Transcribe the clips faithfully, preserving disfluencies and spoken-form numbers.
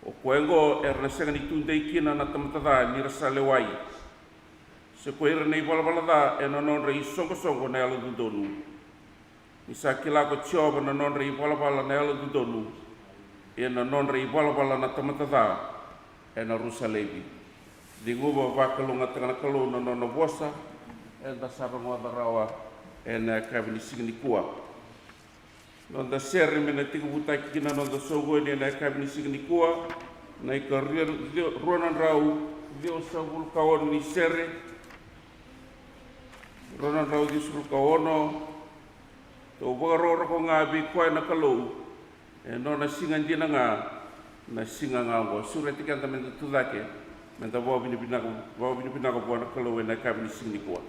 O koya oqo era na sega ni tudei kina na tamata ca ni ra sa lewai, se ko ira na ivalavala ca ena nodra isoqosoqo na yalododonu. Ni sa kila ko Jiova na nodra ivalavala na yalododonu, ia na nodra ivalavala na tamata ca ena rusa laivi. Ceguva vakalougatataka na Kalou na nona vosa eda sa rogoca rawa ena yakavi ni siga nikua. Noda sere me na tekivutaki kina noda soqoni ena yakavi ni siga nikua, na ika rua na drau ciwasagavulu ka ono ni sere. Rua na drau ciwasagavulu ka ono. Tou vakarokoroko ga vei koya na Kalou, e nona siga dina ga na siga ga oqo. Sureti keda me da tucake, me da vakavinavinaka, vakavinavinaka vua na Kalou ena yakavi ni siga nikua.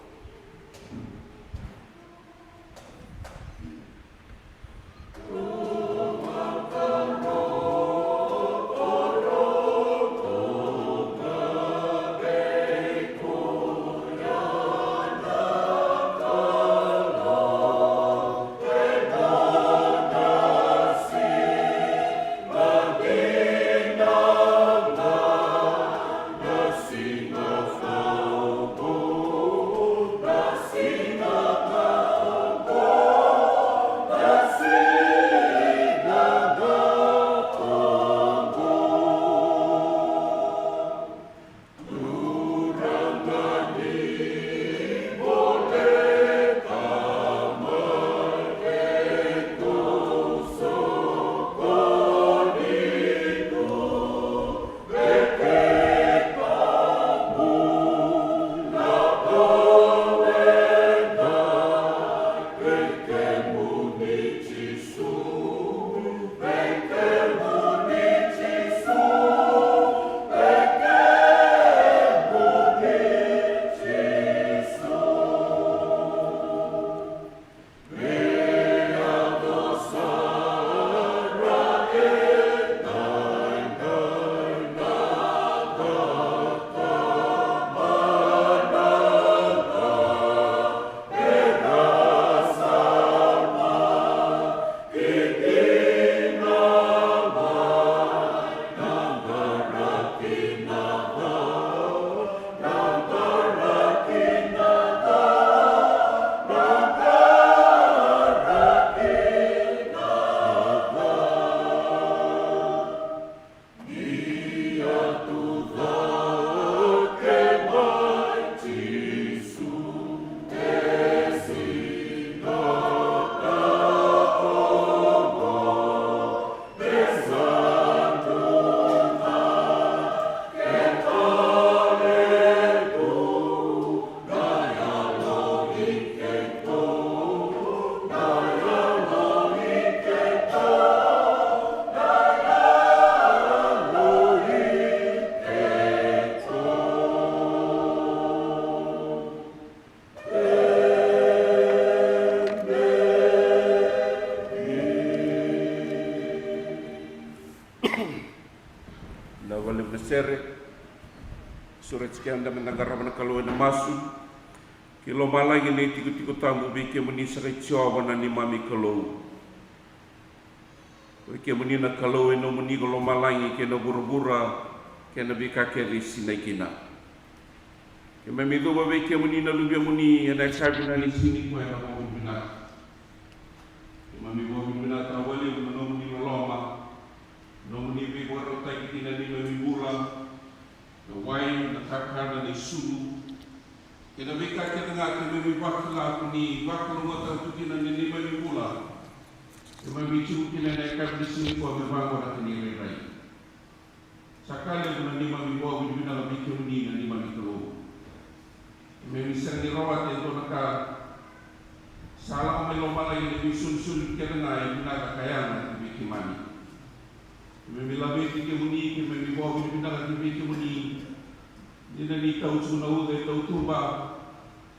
Na vakalevu na sere. Sureti keda me da qarava na Kalou ena masu. Ki lomalagi na itikotiko tabu vei kemuni saka i Jiova na neimami Kalou. Oi kemuni na Kalou e nomuni ko lomalagi kei na vuravura kei na veika kece e sinai kina. Keimami cuva vei kemuni na Luvemuni ena yakavi na ni siga nikua ena vakavinavinaka. Keimami vakavinavinaka vakalevu na nomuni loloma, nomuni veivakarautaki kina neimami bula, na wai, na kakana, na isulu, kei na veika kece ga keimami vakila ko ni vakalougatataka tu kina na neimami bula. Keimami tiko kina ena yakavi ni siga nikua me vaqo na kena irairai. Sa ka levu na neimami vakavinavinaka vei kemuni na neimami Kalou. Keimami sega ni rawata e dua na ka. Sa lako mai lomalagi na veisolisoli kece ga e vinaka ka yaga ki vei keimami. Keimami laveti kemuni, keimami vakavinavinaka ki vei kemuni. Ni na ni tau tiko na uca e tautuba,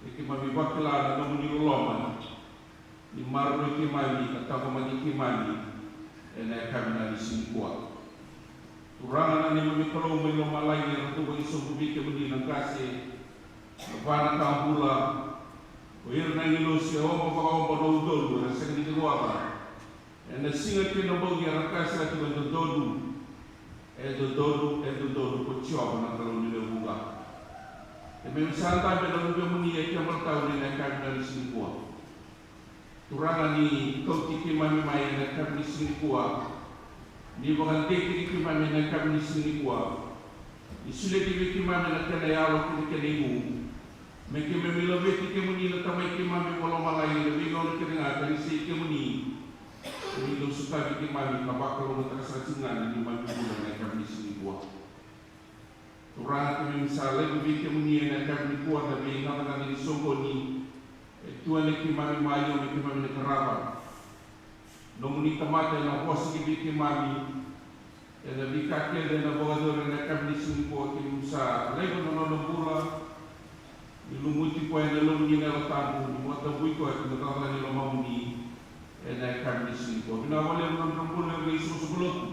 e keimami vakila na nomuni loloma. Ni maroroi keimami ka taqomaki keimami ena yakavi na ni siga nikua. Turaga na neimami Kalou mai lomalagi, era dau vakasobu vei kemuni na qase, na va na ka bula, o ira na agilosi e oba vakaoba na udolu era sega ni ciqoma. Ena siga kei na bogi era qase tiko e dodonu. E E dodonu, e dodonu ko Jiova na Kalou ni lewe vuqa. Keimami sa dabe ena luvemuni e table tau ena yakavi ni siga nikua. Turaga, ni kauti keimami mai ena yakavi ni siga nikua. Ni vakadeitaki keimami ena yakavi ni siga nikua. Ni solia vei keimami na kena yalo kei na kena igu. Me keimami laveti kemuni na Tamai keimami vakalomalagi ena veigauna kece ga, ka ni sa i kemuni. Ni dau sotavi keimami ka vakalougatataka saka tiko ga na neimami bula ena yakavi ni siga nikua. Turaga, keimami sa laiva vei kemuni ena yakavi nikua na veigacagaca ni soqoni e tu ena keimami mai, me keimami na qarava. Nomuni tamata ena vosa ki vei keimami ena veika kece ena vakayacori ena yakavi ni siga nikua. Keimami sa laiva na nona bula. Ni lumuti koya ena Yalomuni na Yalo Tabu, ni vakatabui koya ki na cakacaka ni lomamuni ena yakavi ni siga nikua. Vinaka vakalevu na nodra bula era na isoqosoqo lotu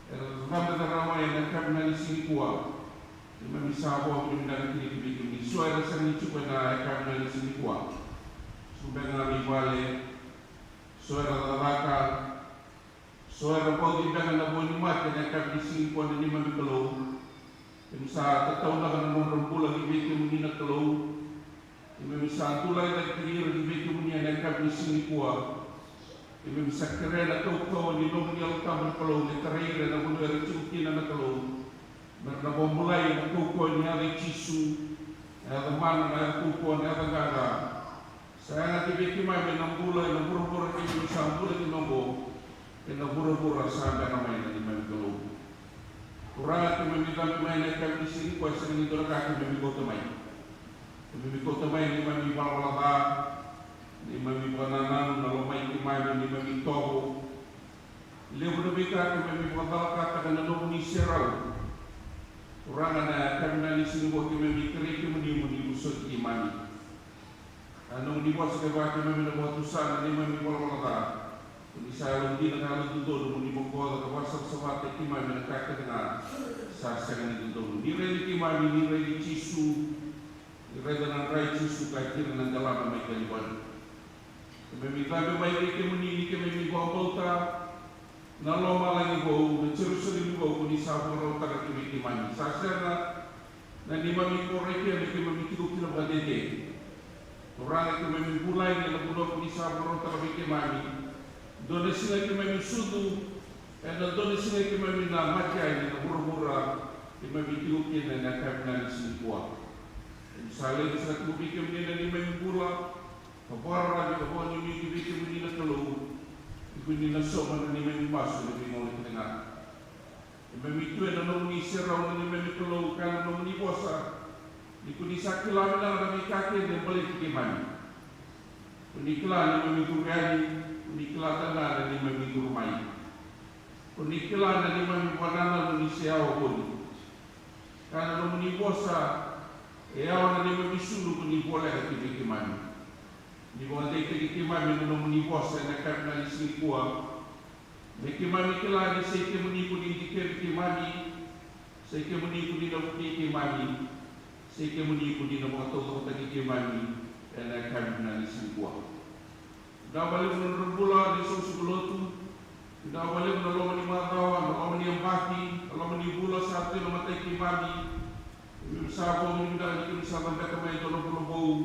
era cabe sara mai ena yakavi ni siga nikua. Keimami sa vakavinavinaka kina ki vei kemuni. So era sega ni tiko ena yakavi ni siga nikua, so beka na veivale, so era cakacaka, so era vauci beka na vo ni mate ena yakavi ni siga nikua, na neimami Kalou. Keimami sa tataunaka na nodra bula ki vei kemuni na Kalou. Keimami sa dulai cake kina ira ki vei kemuni ena yakavi ni siga nikua. Keimami sa kerea na kaukauwa ni nomuni Yalo Tabu na Kalou me tarai ira ena vanua era tiko kina na Kalou. Me ra na vakabulai ena kaukauwa ni yaca i Jisu, na yaca mana, na yaca kaukauwa, na yaca qaqa. Sa yaga ki vei keimami ena bula ena vuravura keimami sa bula kina oqo, ena vuravura sa bera mai, na neimami Kalou. Turaga, keimami cabe mai ena yakavi ni siga nikua, e sega ni dua na ka keimami kauta mai. Keimami kauta mai neimami valavala ca, neimami vakanananu, na lomai keimami, neimami itovo. Levu na veika keimami vakacalakataka na nomuni serau. Turaga, na yakavi ni siga nikua keimami kerei kemuni mo ni vosoti keimami. Na nomuni vosa kevaka keimami na vakatusa na neimami valavala ca, ko ni sa yalodina ka yalododonu mo ni bokoca ka vakasavasavataki keimami na ka kece ga sa sega ni dodonu. Ni raici keimami, ni raici Jisu, ni raica na dra i Jisu ka tira na delana mai Kalivari. Keimami cabe mai vei kemuni ni keimami vakabauta na lomalagi vou, na Jerusalemi vou ko ni sa vakarautaka ki vei keimami. Sa sega na neimami koro i ke me keimami tiko kina vakadede. Turaga, keimami bula yani ena vanua ko ni sa vakarautaka vei keimami. Dua na siga keimami sucu, ena dua na siga keimami na mate yani ena vuravura keimami tiko kina ena yakavi ni siga nikua. Keimami sa laiva saka tiko vei kemuni na neimami bula, ka vakararavi ka vakanuinui ki vei kemuni na Kalou, ni ko ni na sauma na neimami masu ena veigauna kece ga. Keimami tu ena nomuni serau na neimami Kalou, kaya na nomuni vosa, ni ko ni sa kila vinaka na veika kece e baleti keimami. Ko ni kila na neimami curu yani, ko ni kila tale ga na neimami curu mai. Ko ni kila na neimami vakanananu ni se yawa ko ni. Kaya na nomuni vosa, e yawa na neimami isulu ko ni voleka ki vei keimami. Ni vakadeitaki keimami ena nomuni vosa ena yakavi ni siga nikua. Me keimami kila ni sa i kemuni ko ni dikevi keimami, sa i kemuni ko ni na vukei keimami, sa i kemuni ko ni na vakataucokotaki keimami ena yakavi ni siga nikua. Vinaka vakalevu na nodra bula na isoqosoqo lotu. Vinaka vakalevu na loma ni macawa, na loma ni yabaki, na loma ni vula sa tu e matai keimami. Keimami sa vakavinavinaka ni keimami sa cabeta mai e dua na vula vou.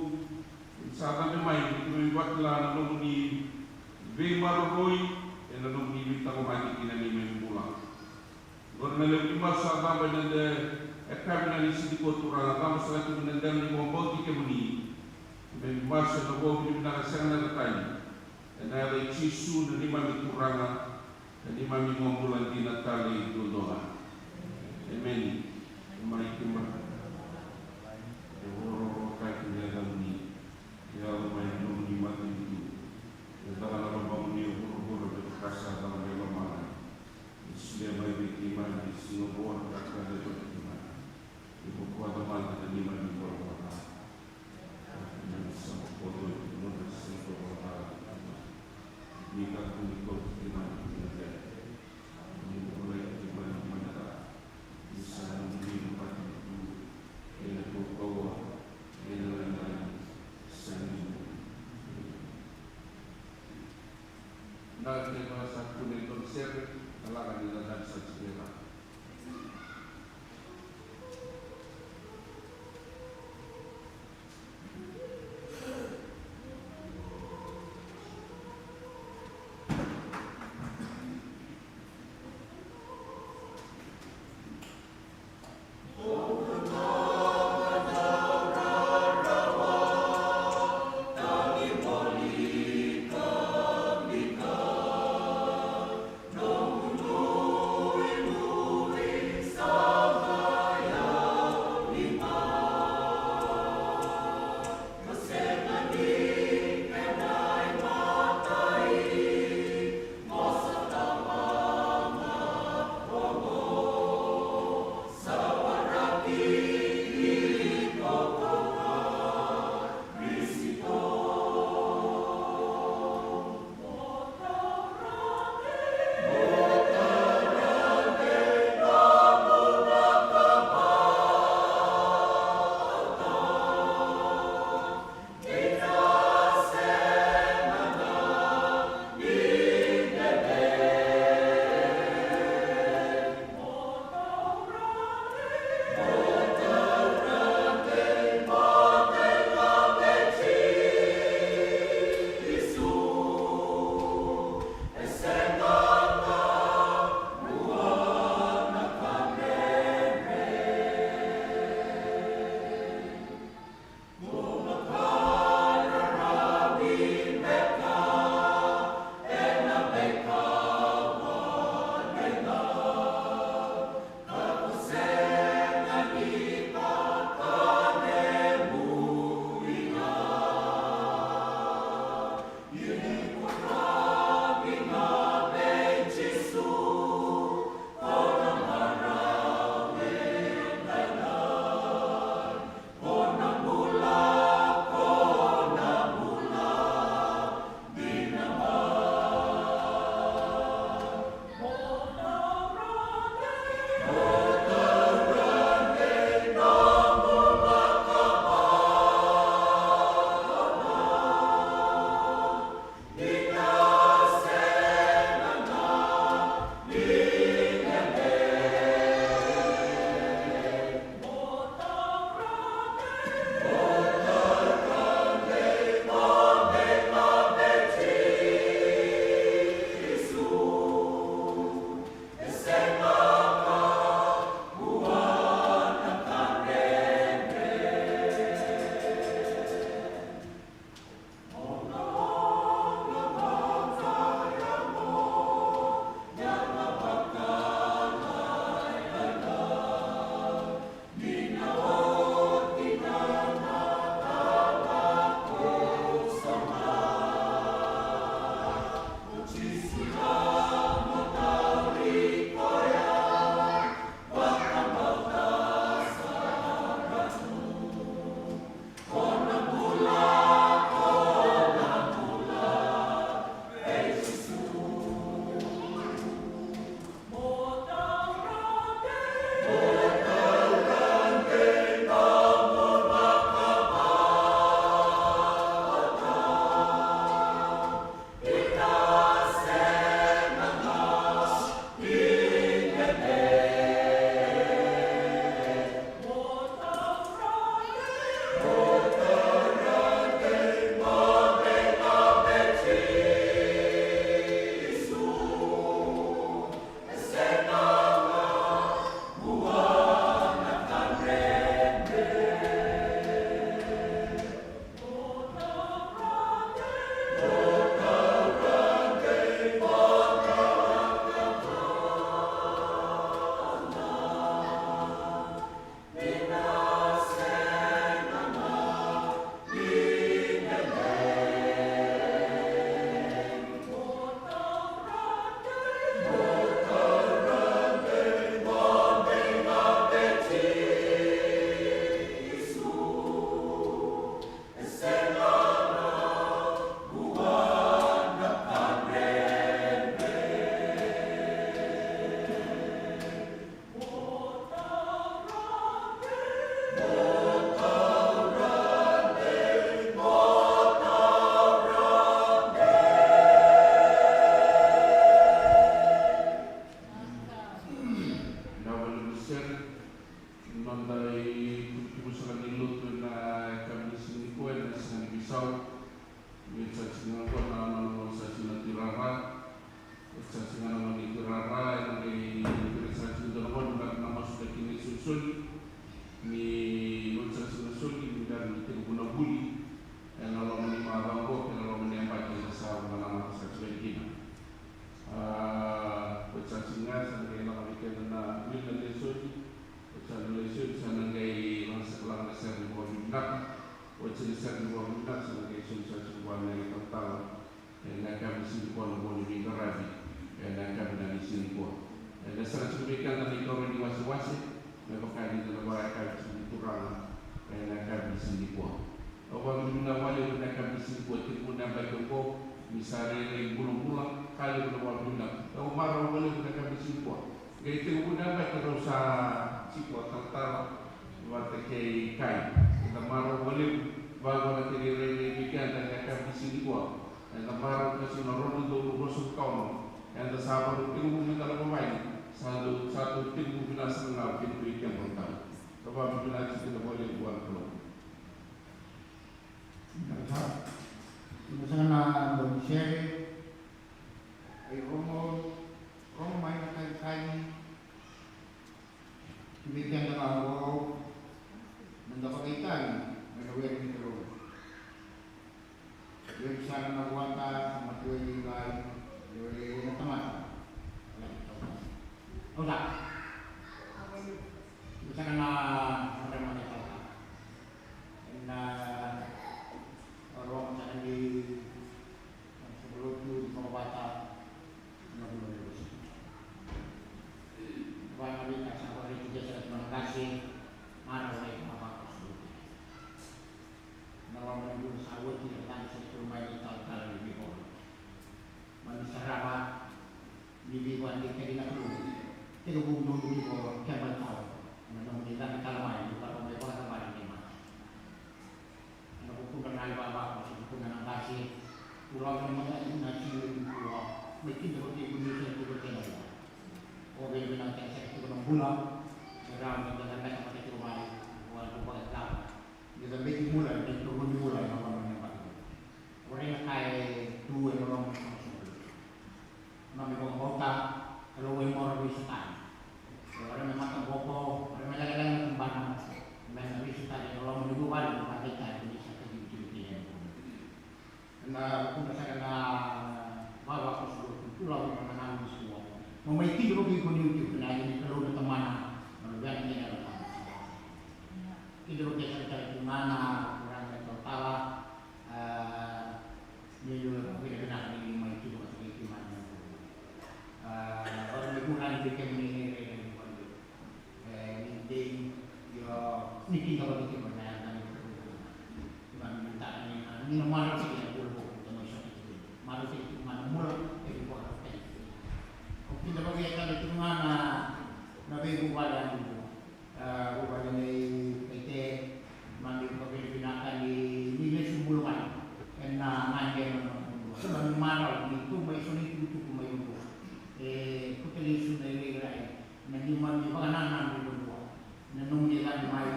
Keimami sa cabe mai ni keimami vakila na nomuni veimaroroi ena nomuni veitaqomaki ki na neimami bula. Qori na levu ni masu sa caba ena dela ni yakavi ni siga nikua, Turaga, caba sara tiko ena dela ni vakabauti kemuni. Keimami masu ena vakavinavinaka sega ni dua tale. Ena yaca i Jisu na neimami Turaga, na neimami iVakabula dina tale duadua ga. Emeni. Mai keimami. E vakarokorokotaki na yacamuni. E yaco mai na nomuni matanitu. Me caka na lomamuni e vuravura me vaka sa caka mai lomalagi. Me solia mai vei keimami ena siga oqo na ka eda dodonu me keimami. Io, ko koya mada na neimami ivalavala ca. Keimami sa bokoca oti na nodra sega ni ivalavala ca. Ni kakua ni kauti keimami ki na dredre. Ni volai keimami mai na Sere, noda ituvatuva sara ni lotu ena yakavi ni siga nikua ena sega ni veisau. Ni sa siga oqo na nona sa siga na Tui Rara. Sa siga na nona Tui Rara, ena qai vira sa siga dua na gone na masu na kina isolisoli. Ni nona sa siga soli ni qai na tekivu na vuli ena loma ni macawa oqo kei na loma ni yabaki eda sa vakanamata sa siga kina. A, ko sa siga sa na qai lako vei keda na wili na lesoni. Ko sa na lesoni sa na qai lako sa lako na sere ni vakavinavinaka. Ko sa na sere ni vakavinavinaka sa na qai soli sa siga vua na italatala. Ena yakavi ni siga nikua na vo ni veiqaravi. Ena yakavi ni siga nikua ena sara tiko vei keda na ikarua ni wasewase me vaka ni da na vakayakavi tiko ni Turaga. Ena yakavi ni siga nikua au vakavinavinaka vakalevu ena yakavi ni siga nikua, tekivu na yabaki oqo ni sa rairai bulabula ka levu na vakavinavinaka. Au marau vakalevu ena yakavi ni siga nikua. Qai tekivu na yabaki rau sa tiko a talatala vata kei Kai. Eda marau vakalevu vaka na kena irairai vei keda ena yakavi ni siga nikua. Eda marau ka sa na rua na udolu ruasagavulu ka ono. Eda sa varau tekivu me da lako mai sa dau sa dau tekivu vinaka sara ga o keda vei keda tau. Ka vakavinavinaka tiko kina vakalevu vua na Kalou. Vinaka sara. Vinaka sara na daunisere. Ai rogo rogo mai na kalikali. Ki vei keda ga oqo, meda vakaitavi mai na were ni Kalou. Levu sara na vuata, sa matua i Ligai, lewe levu na tamata. Au sa. Levu sara na marama na tamata. Ena rogo sara ni Sa lotu ni vakavata na vula ni lotu. Vana vita sa vakaraici desa na tuma na qase, mara na ivavakoso. Na loma ni vula sa oti na tagi sa tiko mai na talatala ni veivalu. Mani sarava ni veivalu ni kena na Kalou. Tekivu dodonu ni vo keba tau. Na nomuni cagi tale mai ni vaka mai vakacavara ni mata. Ena vukudra na ivavakoso, vukudra na qase, uraga na mataqali na siga nikua, mai kidavaki iko ni sega tiko kena bula. O vei vei na kena sega tiko na bula, e rawa ni da cabeta mada tiko mai, o a dau vakacava. Ni cabeti bula, ni tokoni bula, ena loma ni yabaki. O rai na ka e tu ena loma ni soqosoqo. Keimami vakabauta, Kalou e mora veisotari. E wara me mataboko, wara me lekaleka na tabana. Me na veisotari ena loma ni vuvale, me vakaitavi ni sa kacivi tiko kina ena vukuna. Ena vukuna saka na vavakoso lotu, tu lako na nanu ni sua. Mo mai kidavaki iko ni utu, na yacana ni Kalou na Tamana, na Luvena kei na Yalo Tabu. Kidavaki saka tale tu ga na turaga na italatala. A, ni vinavinaka ni mai tu vata kei keimami na Kalou. A, ora me vunani vei kemuni na irairai ni vanua. E, ni dei, io, ni kidavaki tiko na yaca ni Kalou. Keimami nuitaka ni na, ni na marautaki na bula vou, da mai sota tiko. Marautaki tiko ga na bula, e vei vakarautaki tiko. Au kidavaki tale tiko ga na, na veivuvale yadua. A, vuvale nei Kaite, keimami vakavinavinaka ni, ni lesu bula mai. Ena gade ena noda bula. Keimami marau ni tu mai so na itukutuku mai vanua. E, kauta lesu na irairai. Na neimami vakanananu i vanua. Na nomuni cagi mai.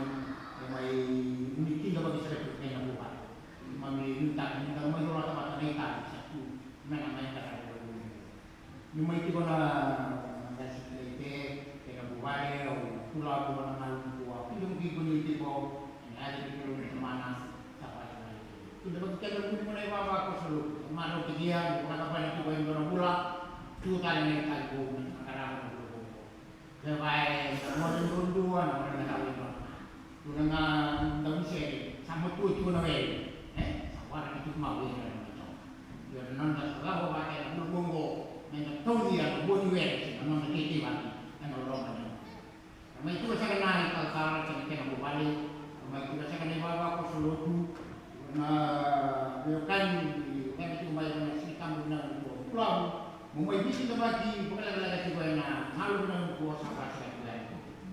E mai, ni kidavaki sara tiko kei na vuvale. Keimami nuitaka ni da mai colata vata na itavi sa tu. Me na mai qaravi na vuvale. Ni mai tiko na, na qase kilai te, kei na vuvale, au tu lako na galu nikua, au kidavaki iko ni tiko, ena yaca ni Kalou na Tamana, sa vata na iko. Kidavaki keda vuni mo na ivavakoso lotu, marautaki ia, ni vakacavara tiko e dua na vula, tu tale na itavi vou, me na qarava na vula vou. Kevaka e na gone duadua, na gone na gone duadua. Dua na daunisere, sa matua tiko na were, e, sa waraki tiko mai o ira na matau. Ia na noda sa lako vata ena vula oqo, me na tauci na vua ni were, se na noda keikeivaki, ena loma ni. Mai tuka saka na italatala, kei na kena vuvale, mai tuka saka na ivavakoso lotu, na veiwekani, veiwekani tiko mai na Siga Tabu na Kulavu, mo mai veikidavaki, vakalekaleka tiko ena galu na Kalou sa vaka saka tiko ena.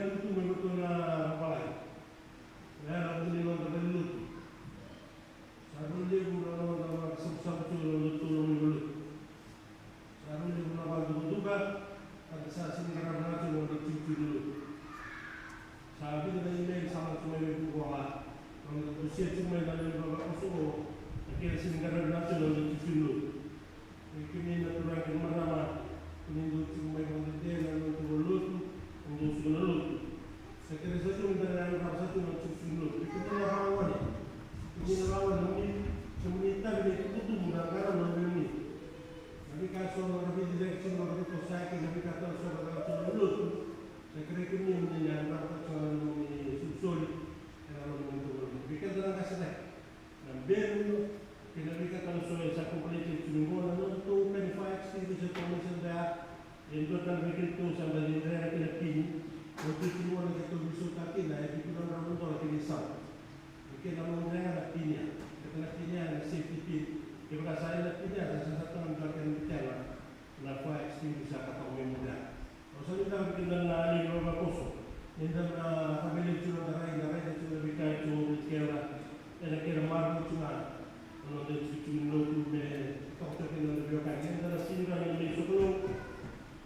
Lotu mai lotu na ravalai. Era vuni noda vale lotu. Sa rau levu na noda vakasabusabu tu na lotu na vale lotu. Sa rau levu na vakadukaduka. Ka da sa sini qarava na tu na lotu tu na lotu. Sa vica na email sa lako mai vei vukola. Noda dusia tu mai na levu vakasogo. Na kena sini qarava na tu na lotu tu na lotu. Kei kemuni na turaga kei na marama, ni dou tiko mai vakadede na nodatou lotu, na nodatou lotu. Sa kere sa tu ni da na yadrava sa tu na nodatou lotu. Kei kemuni na vagone, kemuni na vagone, kemuni, kemuni tavi na itubutubu na qarauna vei kemuni. Na veika so na veiciciyaki so na veitosaki, na veika tale so na nodatou lotu. Sa kere kemuni ni na yadrava sa tu na nomuni solisoli, ena nomuni lotu. Vei keda na qase cake. Na belu kei na veika tale so e sa komplain tiko ni qo na nodatou ka ni fire extinguisher commission ya. E dua tale vei keitou sa baci dredre na kena pini. Oti tiko qo na keitou veisautaka kina e vitu na drau na dola kei na isau. Kei na mau dredre na pini ya. Kei na pini ya na safety pin. Kevaka sa i na pini ya sa sa sa tona dua kena vitela. Na fire extinguisher ka tau mai muria. Au sa ni cava kina na levu na vakoso. Ni da na kaveleti na rai, na rai na tu na veika e tu na kena, ena kena marau tu na, na noda tu tu na lotu me toka tu kina na veiwekani. Ni da na sini rai me sokalou,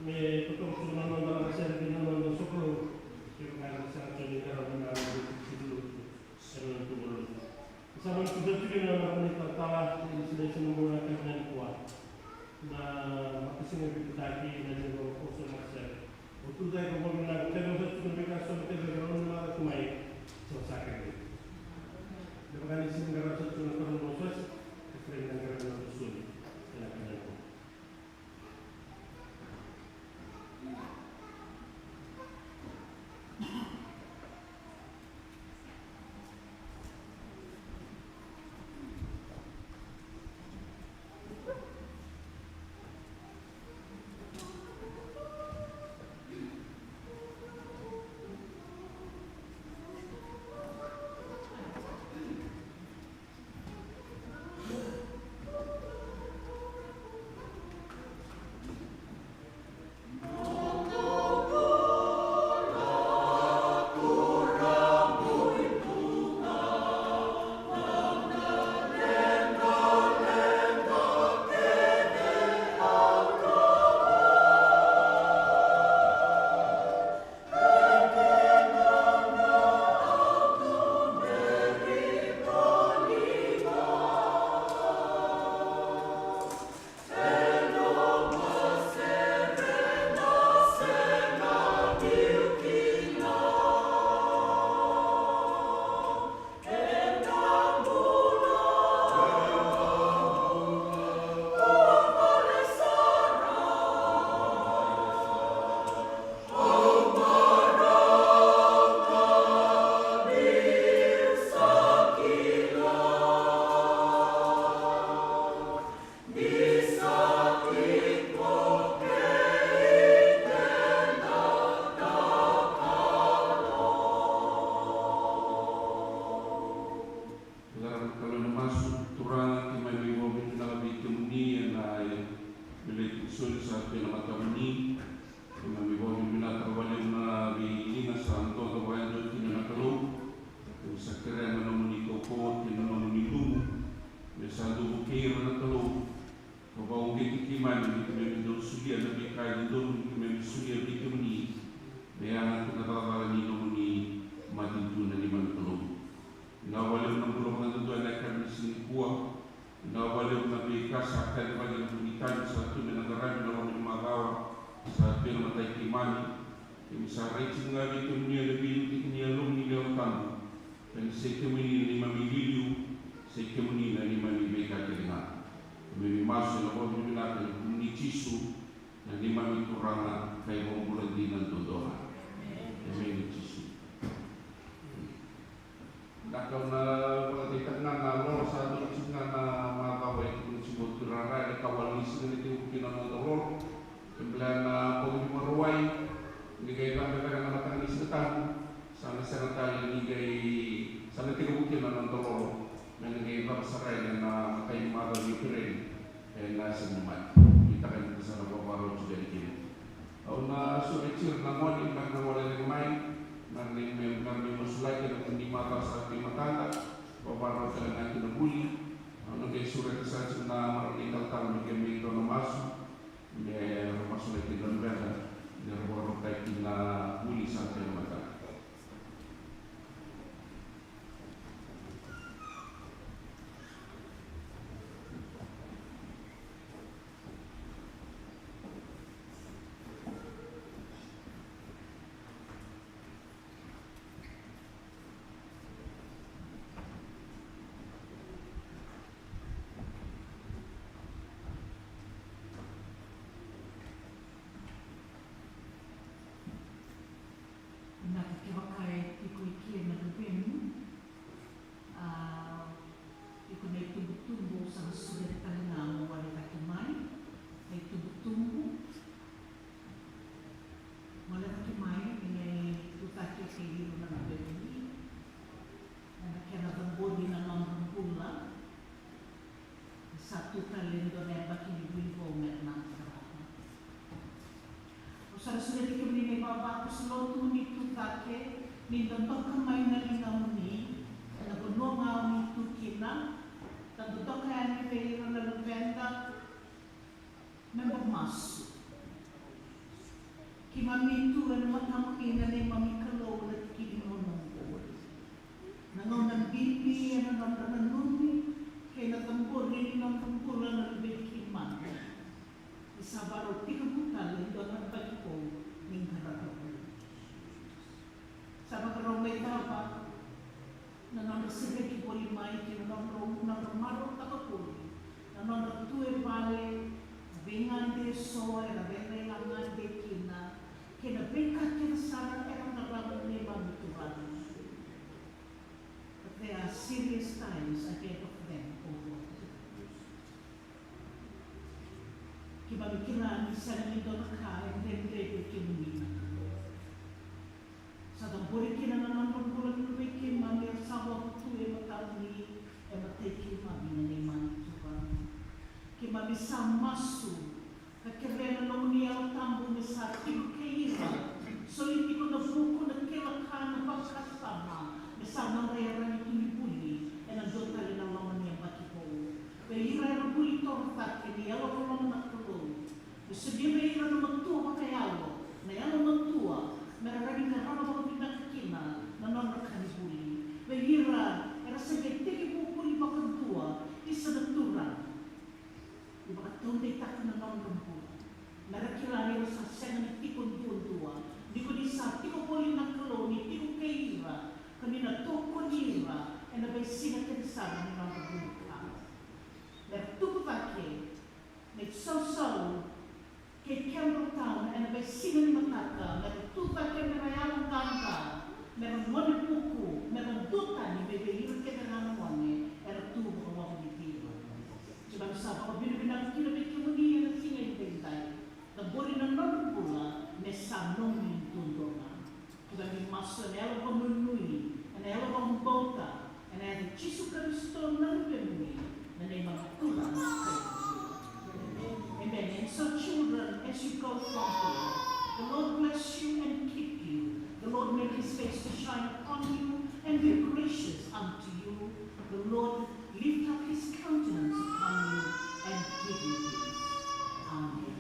me toka tu na noda na sere kina na noda sokalou. Kevaka na sere tu ni da na noda tu tu lotu. Sa mani kusa tiko na mani talatala, ni sina sina mo na kena nikua. Na makasina vitaki na levu o so masere. O tu dai ko mo na kena sa tiko na kena so na kena na mara kumai. So sa kena. Na makani sina gara sa tiko na kena mo so sa. Kena gara na suli. Kena kena nikua. Lara na Kalou ena masu. Turaga, keimami vakavinavinaka vei kemuni ena, e, veleti soli sa tu ena matamuni. Keimami vakavinavinaka vakalevu na veiliga sa dodo vakayadua kina na Kalou. Keimami sa kerea na nomuni kaukauwa kei na nomuni luvu me sa dau vukei ira na Kalou. Ka vakauqeti keimami ni keimami dau solia na veika e dodonu ni keimami solia vei kemuni me yaga kina cakacaka ni nomuni matanitu na neimami Kalou. Vinaka vakalevu na bula vakadudua ena yakavi ni siga nikua. Vinaka vakalevu na veika sa kacivaki ena vuku ni tavi sa tu me na qaravi ena loma ni macawa sa tu ena mata i keimami. Keimami sa rai tiko ga vei kemuni ena veiliutaki ni Yalomuni lewe tabu. Ka ni se kemuni na neimami iliuliu, se kemuni na neimami veika kece ga. Keimami masu ena vakavinavinaka ena vuku ni Jisu, na neimami Turaga ka iVakabula dina duadua ga. Emeni Jisu. Na ka au na vakadeitaka ga na lolo sa donu tiko ga na macawa e tukuni tiko tu rara ena ka wale ni siga ni tekivu kina na noda lolo. Kena ibalebale na bogi ni Vakarauwai ni qai cabe beka na mataka ni Siga Tabu. Sa na sega tale ni qai sa na tekivu kina na noda lolo me na qai cava sara yani ena matai ni macawa ni Epereli ena Siga ni Mate. Ni taka ni sa na vakarau tiko yani kina. Au na sureti ira na gone me ra na gole cake mai. Mata sa ki matada, vavarau tale ga ki na vuli. Au na qai sureta sa tiko na marama ni talatala me qai mai dua na masu, me ra masulaki na luveda, me ra vakarautaki na vuli sa ki matada. Vinaka. Kevaka e tiko i ke na luvemu, a, iko na itubutubu, sa na sureta tale ga mo gole cake mai na itubutubu. Gole cake mai, ni na itubutubu kei ira na luvemu, ena kena cabori na nodra bula. Sa tu tale e dua na yabaki ni vuli vou me ra na qarava. Au sa na sureti kemuni na ivavakoso lotu ni tu cake, ni dodoka mai na ligamuni ena vanua ga o ni tu kina. Ka dodoka yani vei ira na luveda. Me da masu. Keimami tu ena matamuni na neimami Kalou, na tiki ni gauna oqo. Na gauna bibi ena nodra nanumi kei na cabori ni nodra bula na luvei keimami. Ni sa varau tekivu tale e dua na yabaki vou ni qarava vuli. Sa vakarau mai cava na nodra sereki voli mai, kei na nodra, nodra marautaka voli na nodra tu e vale, na veigade eso era rairai gade kina, kei na veika kece sara era qarava na neimami Turaga. But there are serious times ahead of them, O Lord. Keimami kila ni sega ni dua na ka e dredre vei kemuni na Kalou. Sa cabori kina na nodra bula na luvei keimami, era sa vakavotu e matamuni, e matai keimami na neimami Turaga. Keimami sa masu ka kerea na nomuni Yalo Tabu me sa tiko kei ira. Soli tiko na vuku, na kila ka, na vakasama, me sa nodra iyaragi tu ni vuli ena dua tale na loma ni yabaki vou. Vei ira era vuli toro cake, ni yalo loloma na Kalou, me solia vei ira na matua vakayalo, na yalomatua, me ra rawa ni qarava vakavinaka kina na nodra ka ni vuli. Vei ira era se qai tekivu vuli vakadua, isa na Turaga, ni vakataudeitaka na nodra bula. Me ra kila ni ra sa sega ni tiko duadua, ni ko ni sa tiko voli na Kalou, ni tiko kei ira, ka ni na tokoni ira ena veisiga kece sara ni nodra bula. Me ra tubu cake na isausau kei Campbelltown ena veisiga ni mataka, me ra tu cake, me ra yaloqaqa, me ra gone vuku, me ra duatani mai vei ira kece ga na gone era tu vakawavokiti ira. Keimami sa vakavinavinaka kina vei kemuni ena siga edaidai. Cabori na nodra bula me sa nomuni duadua ga. Keimami masu ena yalo vakanuinui, ena yalo vakabauta, ena yaca i Jisu Karisito na Luvemuni, na neimami Turaga. Amen. And so, children, as you go from here, the Lord bless you and keep you. The Lord make his face to shine upon you and be gracious unto you. The Lord lift up his countenance upon you and give you peace. Amen.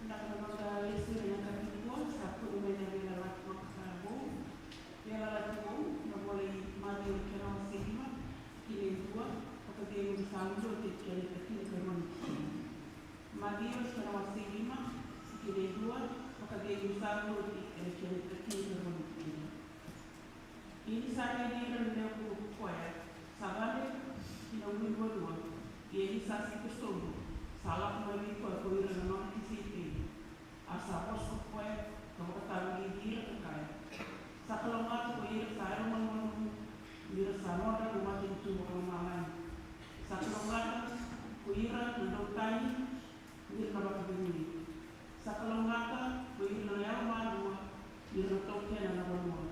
Na noda lesoni ena yakavi nikua sa kune mai na Veiyalayalati Vou. Veiyalayalati Vou, na vola i Maciu, kena wase lima, tikina e dua, vakaciqu ni sa uto oti kei na tikina e rua na tikina. Maciu, kena wase lima, tikina e dua, vakaciqu ni sa uto oti kei na tikina e rua na tikina. Ia ni sa raici ira na lewe vuku ko koya, sa gade ki na ulu ni vanua. Ia ni sa siko sobu, sa lako mai vei koya ko ira na nona tisaipeli. A sa vosa ko koya, ka vakatara kena na vanua.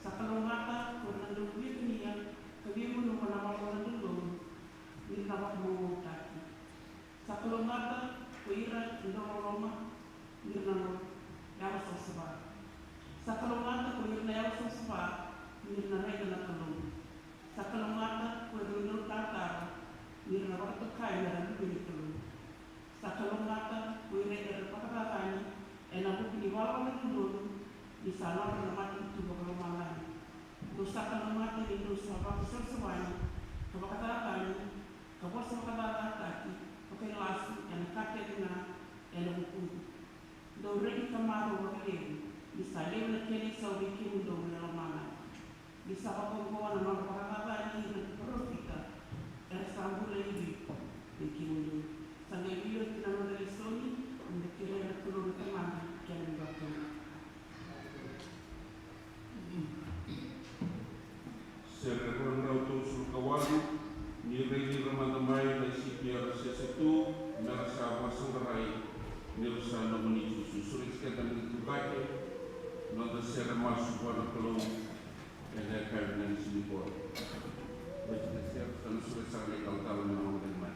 Sa kalougata ko ira na dau via kania ka via gunuva na valavala dodonu ni ra na vakamaumautaki. Sa kalougata ko ira na dau loloma ni ra na yalo savasava. Sa kalougata ko ira na yalo savasava ni ra na raica na Kalou. Sa kalougata ko ira na dau taratara ni ra na vakatokai me ra luve ni Kalou. Sa kalougata ko ira era vakacacani ena vuku ni valavala dodonu ni sa nodra na matanitu vakalomalagi. Dou sa kalougata ni dou sa vakasavasavani ka vakacacani ka vosa vakacacataki vakailasu ena ka kece ga ena vukuqu. Dou reki ka marau vakalevu ni sa levu na kena isau vei kemudou na lomalagi. Ni sa vakaoqo na nodra vakacacani ira na parofita era sa bula i Viti vei kemudou. Sa qai veioti na noda lesoni, eda kerea na Kalou na Tamada kei na Luvena. Sere rua na drau tolusagavulu ka walu. Ni raici ira mada mai na I C P R C S two me ra sa vakasaqarai ni ra sa nomuni Jisu. Sureti keda meda tu cake, noda sere masu vua na Kalou ena yakavi ni siga nikua. Vei keda sere, sa na sureti sara na italatala me na noda mai.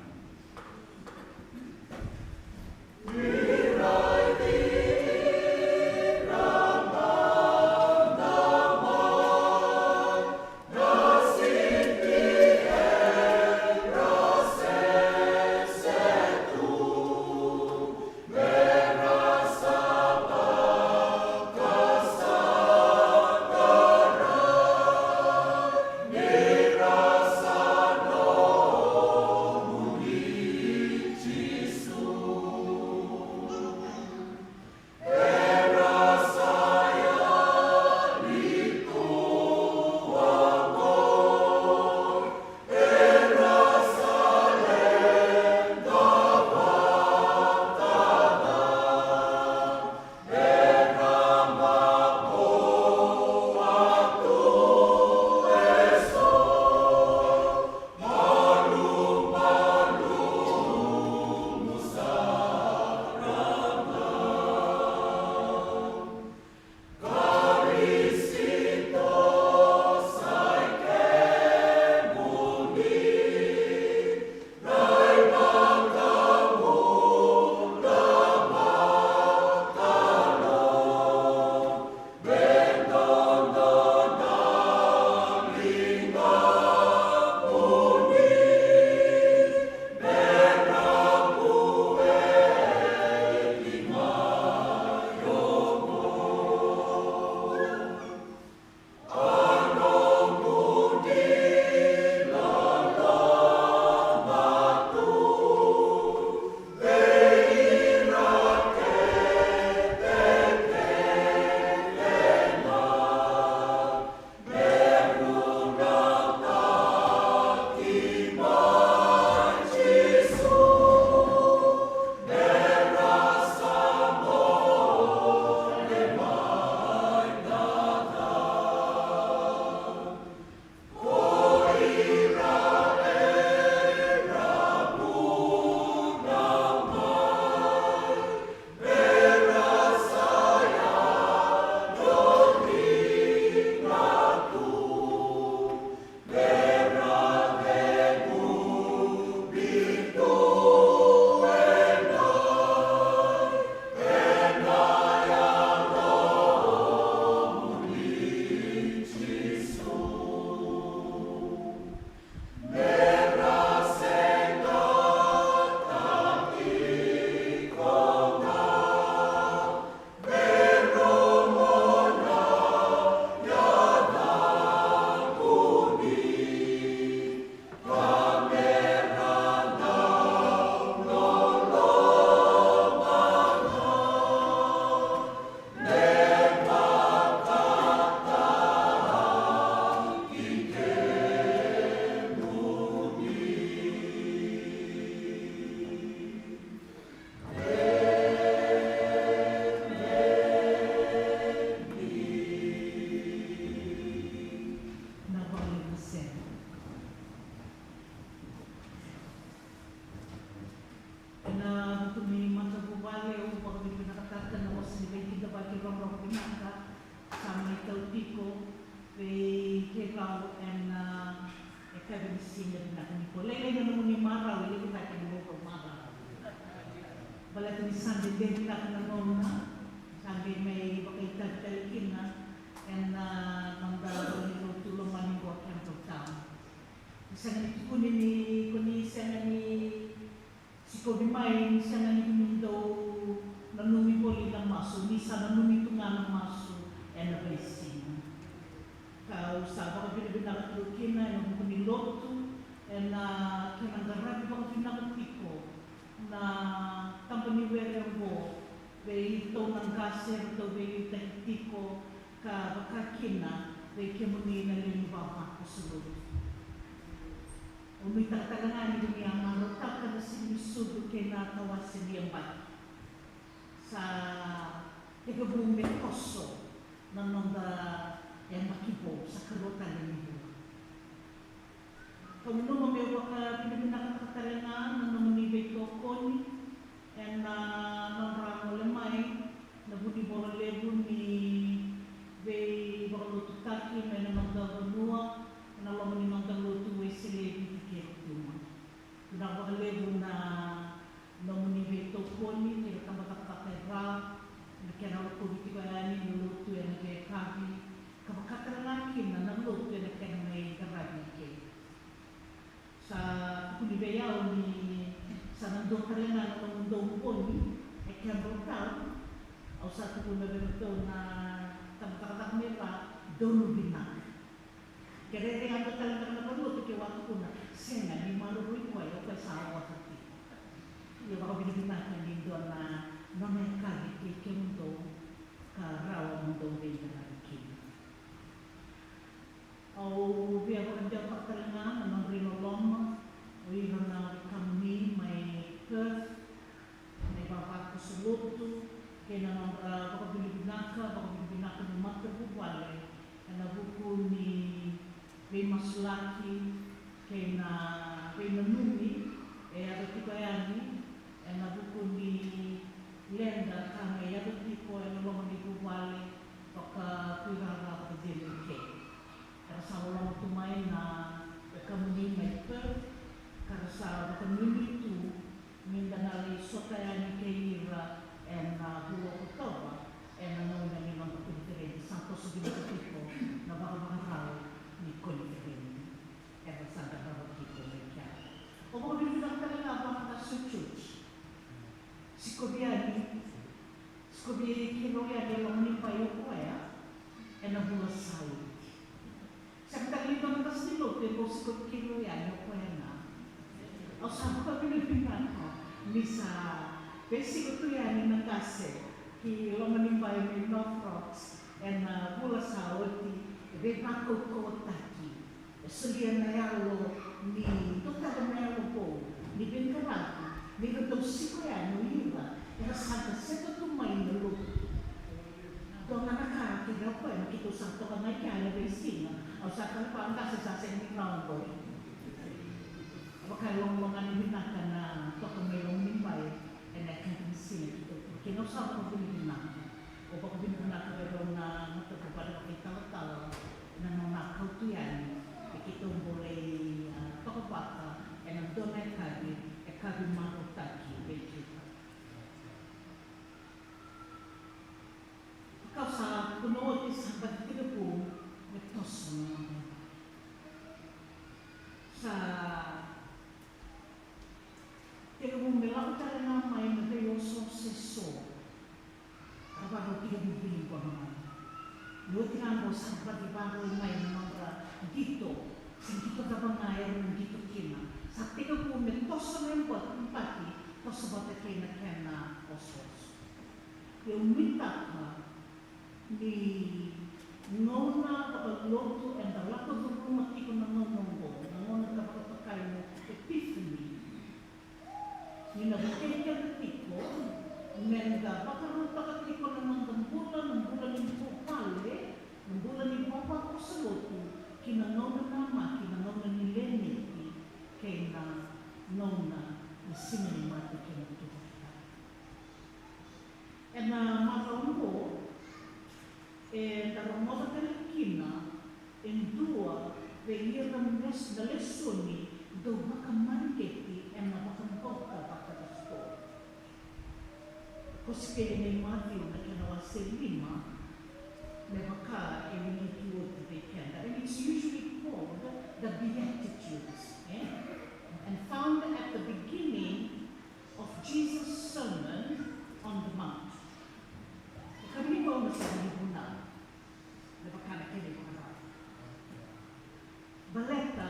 Vei keirau ena, ah, e ka vei ni siga vinaka nikua. Lailai na nomuni marau, e levu cake na noqu marau. Baleta ni sa dede vinaka na gauna, sa qai mai vakaitavi tale kina ena, ah, noda valenilotu lomani qo Campbelltown. Sega ni tukuni ni ko ni sega ni sikovi mai, ni sega ni ko ni dau nanumi voli na masu, ni sa nanumi tu ga na masu ena veisiga. Kau sa vakavinavinaka tiko kina ena vuku ni lotu ena kena qaravi vakavinaka tiko na tabaniwere oqo vei iratou na qase eratou veiliutaki tiko, ka vaka kina vei kemuni na lewe ni vavakoso lotu. Au nuitaka tale ga ni ko ni a marautaka na sega ni sucu kei na tawase ni yabaki. Sa tekivu me toso na noda yabaki vou, sa karua tale ni vula. Kau nanuma meu vakavinavinakataka tale ga na nomuni veitokoni ena nodra gole mai na vunivola levu ni veivakalotutaki mai na noda vanua ena loma ni noda lotu Wesele e Viti kei Rotuma. Vinaka vakalevu na nomuni veitokoni kei na tabacakacaka e Ra, na kena rokovi tiko yani na lotu ena veiyakavi, ka vaka tale ga kina na lotu ena kena mai qaravi i ke. Sa tukuni vei au ni sa na dua tale ga na nomudou bogi e Campbelltown. Au sa tukuna vei iratou na tabacakacaka mai Ra, donu vinaka. Ke rairai a dua tale beka na vanua tu ke, au a tukuna, sega, ni maroroi koya, o koya sa ota tiko. Ia vakavinavinaka ni dua na nona yakavi kei kemudou ka rawa mo dou veiqaravi kina. Au via vakadewataka tale ga na nodra iloloma o ira na wekamuni mai Perth, na ivavakoso lotu kei na nodra vakavinavinaka, vakavinavinaka ni matavuvale ena vuku ni veimasulaki kei na veinanumi e yaco tiko yani ena vuku ni leda ka mai yaco tiko ena loma ni vuvale vakakuirara vakacegu i ke. Era sa loloma tu mai na wekamuni mai Perth, ka ra sa vakanuinui tu ni da na lai sota yani kei ira ena vula o Okotova ena gauna ni noda koniferedi. Sa toso vinaka tiko na vakavakarau ni koniferedi. Era sa qarava tiko mai kea. Au vakavinavinaka tale ga vua na qasenivuli. Sikovi yani, sikovi keirau yani e Lomanibai o koya ena vula sa oti. Sega tale ni dua na qase ni lotu e bau sikovi keirau yani o koya ga. Au sa vakavinavinaka ni sa veisiko tu yani na qase ki Lomanibai mai North Rocks ena vula sa oti, e veivakaukauwataki. E solia na yalo ni dua tale na yalo vou ni veiqaravi, ni ra dau siko yani o ira era sa qaseta tu mai na lotu. Dua ga na ka kece o koya, na keitou sa toka mai kea ena veisiga, au sa kaya vaqo, qase sa sega ni rawa qori. Vaka e logaloga ni vinaka na toka mai Lomanibai ena yakavi ni siga keitou toka kina. Au sa vakavinavinaka. Au vakavinavinaka vei rau na matavuvale vakaitalatala na nona kautu yani me keitou bolei, a, toka vata ena dua na yakavi, yakavi marautaki vei keitou. Kau sa tukuna oti, sa baci tekivu me toso na noda yabaki. Sa tekivu me lako tale ga mai na veiosooso eso ka varau tekivu vili qo na gauna. Ni oti ga qo sa baci varau mai na nodra qito, se qito cava ga era na qito kina. Sa tekivu me toso na yabaki, toso vata kei na kena osooso. Ia au nuitaka ni gauna vakalotu eda lako curuma tiko na gauna oqo, na gauna da vakatokai na Epiphany. Ni na vukei keda tiko meda vakarautaka tiko na noda bula, na bula ni vuvale, na bula ni vavakoso lotu, ki na gauna namaki, na gauna ni leneti, kei na gauna ni siga ni mate kei na tucake tale. Ena macawa oqo eda rogoca tale kina E dua vei ira na les-, na lesoni dau vakamareqeti ena vakabauta vakadavotalo. Kosipeli nei Maciu na kena wase lima, me vaka e wiliki oti vei keda. And it's usually called the Beatitudes, eh? And found at the beginning of Jesus' Sermon on the Mount. E ka ni vou na sega ni vunau. Me vaka na kena ivakarau. Baleta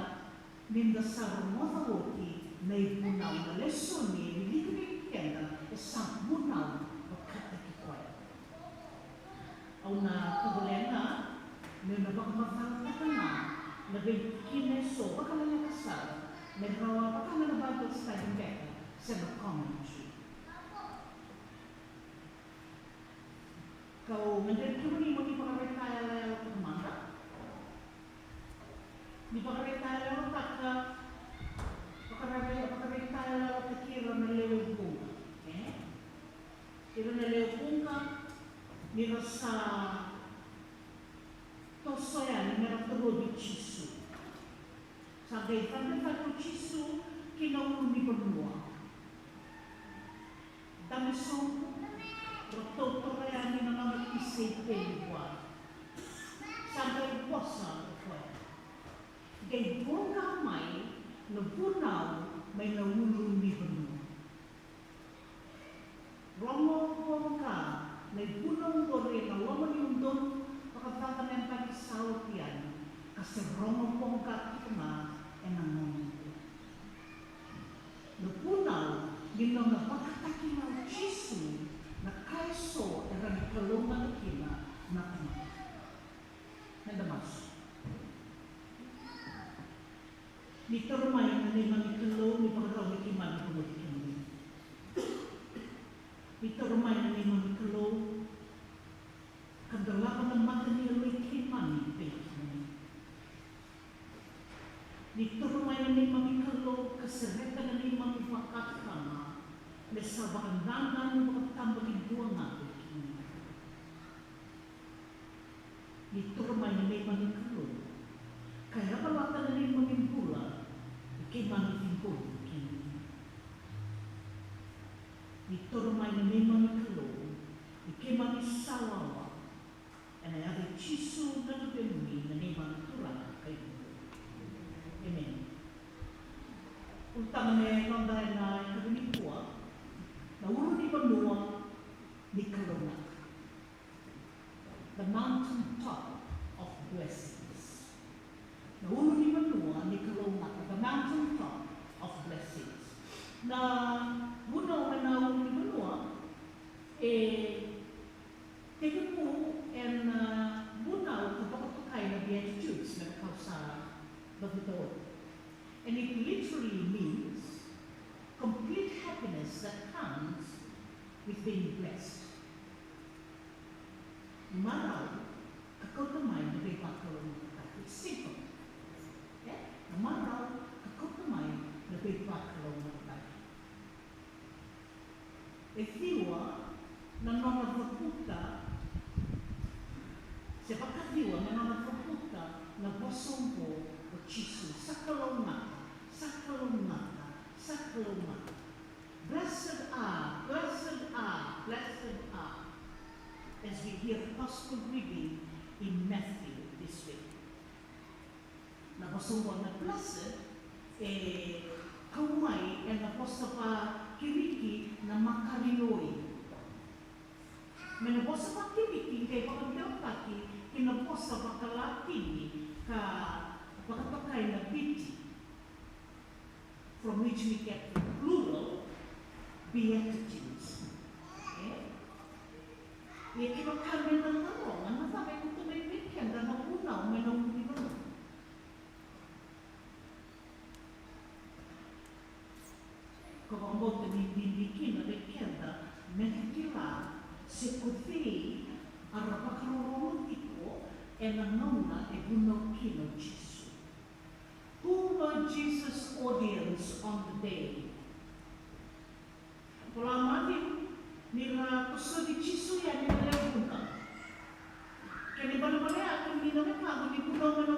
ni da sa rogoca oti na ivunau, na lesoni e wiliki vei keda e sa vunau vakataki koya. Au na tovolea ga meu na vakamacalataka ga na veitikina eso vakaleleka sara me rawa vaka ga na Bible study beka se na commentary. Kau gadreva kemuni mo ni vakaraitayaloyalotaka mada. Ni vakaraitayaloyalotaka, vakaraitayaloyalotaki ira na lewe vuqa, e? Ira na lewe vuqa, ni ra sa toso yani me ra torovi Jisu. Sa qai cabe cake o Jisu ki na ulunivanua. Dabe sobu, ratou toro yani na nona tisaipeli vua. Sa qai vosa o koya, qai voqa mai na vunau mai na ulunivanua. Rogo voqa na ivunau oqori ena loma ni udolu vakacaca na yabaki sa oti yani, ka se rogo voqa tiko ga ena gauna oqo. Na vunau ni nona vakatakila o Jisu na ka eso e rawa ni kalougata kina na tamata. Meda masu. Ni toro mai na neimami Kalou, ni vakarau me keimami rogoci kemuni. Ni toro mai na neimami Kalou, ka dolava na mata ni yaloi keimami vei kemuni. Ni toro mai na neimami Kalou, ka sereka na neimami vakatama, me sa vakadadanu vakatabakidua ga vei kemuni. Ni toro mai na neimami Kalou, ka yavalata na neimami bula, ni keimami ciqomi kemuni. Ni toro mai na neimami Kalou, ni keimami sa wawa, ena yaca i Jisu na Luvemuni na neimami Turaga ka iVakabula. Emeni. Ulutaga me noda ena yakavi nikua, na ulunivanua ni kalougata. The mountain top of blessings. Na ulunivanua ni kalougata, the mountain top of blessings. Na vunau ena ulunivanua e tekivu ena vunau ka vakatokai na Beatitudes, me vaka au sa cavuta oti. And it literally means complete happiness that comes with being blessed. Na marau ka kauta mai na veivakalougatataki. It's simple. E? Na marau ka kauta mai na veivakalougatataki. E ciwa na nona cavuta, se vakaciwa na nona cavuta na vosa oqo o Jisu, sa kalougata, sa kalougata, sa kalougata. Blessed are, blessed are, blessed are. As we hear gospel reading in Matthew this week. Na vosa oqo na blessed e kau mai ena vosa vaKiriki na makarioi. Me na vosa vaKiriki qai vakadewataki ki na vosa vakaLatini ka vakatokai na pity, from which we get the plural beatitudes. E? Ia kevaka me na taroga, na cava e kauta mai vei keda na vunau mai na ulunivanua? Ko vakabauta ni bibi kina vei keda me da kila se ko cei era vakarorogo tiko ena gauna e vunau kina o Jisu. Who were Jesus' audience on the day? Vola Maciu ni ra tosovi Jisu yani na lewe vuqa. Kena ibalebale ya, kemuni na wekaqu, ni vunau mai na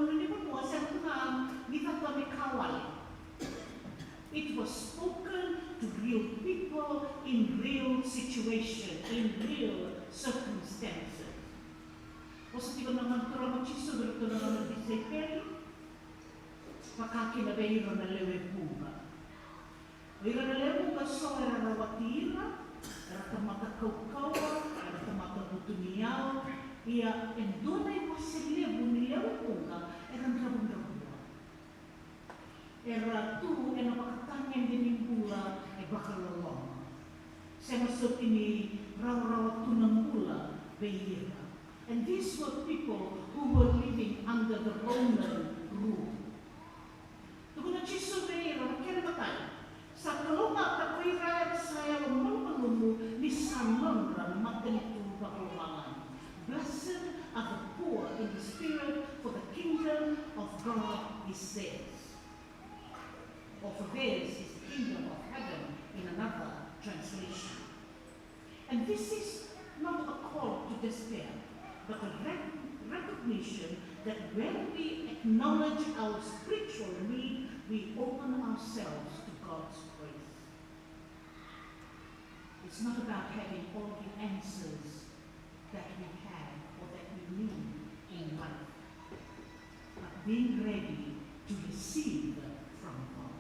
Sa tiko na Gone Turaga o Jisu vei iratou na nona tisaipeli, vaka kina vei ira na lewe vuqa. O ira na lewe vuqa, so era rawati ira, era tamata kaukauwa, era tamata vutuniyau. Ia e dua na iwase levu ni lewe vuqa era dravudravua. Era tu ena vakatagede ni bula e vakaloloma. Sega soti ni rawarawa tu na bula vei ira. And these were people who were living under the Roman rule. Tukuna Jisu vei ira na kena imatai, sa kalougata ko ira era sa yalomalumalumu, ni sa nodra na matanitu vakalomalagi. Blessed are the poor in the spirit, for the kingdom of God is theirs. Or for theirs is the kingdom of heaven, in another translation. And this is not a call to despair, but a rec- recognition that when we acknowledge our spiritual need, we open ourselves to God's grace. It's not about having all the answers that we have or that we need in life, but being ready to receive from God.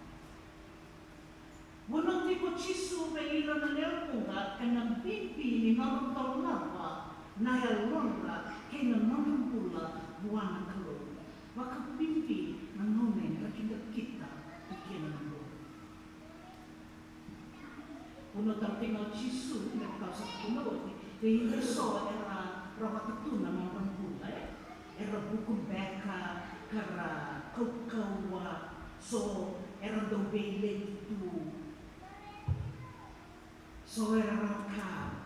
Vanua tiko Jisu vei ira na lewe vuqa, ena bibi ni nodra dolava na yalodra kei na nodra bula vua na Kalou. Vakabibi na gauna e drakidrakita tu kina na bula. Vanua tale tiko o Jisu, me vaka au sa tukuna oti, vei ira so era rawata tu na nodra bula, e? Era vuku beka, ka ra kaukauwa, so era dau veileti tu, so era rawaka.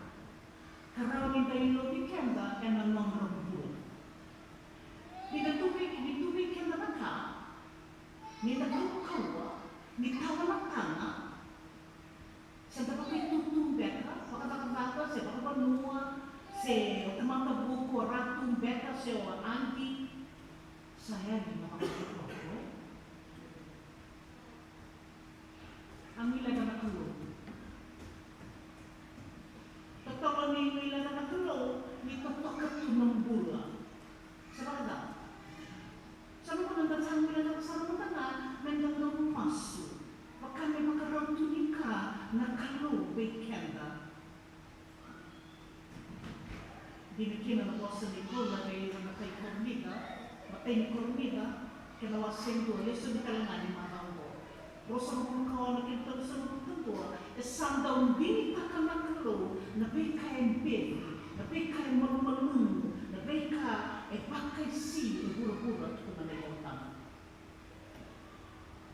Ka rawa ni da ilovi keda ena nodra bula. Ni da tu vei, ni tu vei keda na ka, ni da kaukauwa, ni tawa na taga, se da vakaitutu beka, vakacakacaka, se vakavanua, se o tamata vuku, o ratu beka, se o aunty, sa yali na vakacakacaka, e? A guileca na Kalou. Totolo ni guileca na Kalou, ni totoka tu na bula. Sa vakacava? Sa na vuna da sa guileca sara mada ga, me da dau masu. Vaka me vakarau tu ni ka na Kalou vei keda. Dina kina na vosa ni Paula vei ira na kai Korinica, matai ni Korinica, kena wase e dua, lesoni tale ga ni macawa oqo. Ruasagavulu ka ono kei na tolusagavulu ka dua, e sa dau digitaka na Kalou na veika e beci, na veika e malumalumu, na veika e vakaisi e vuravura, tukuna na iVolatabu.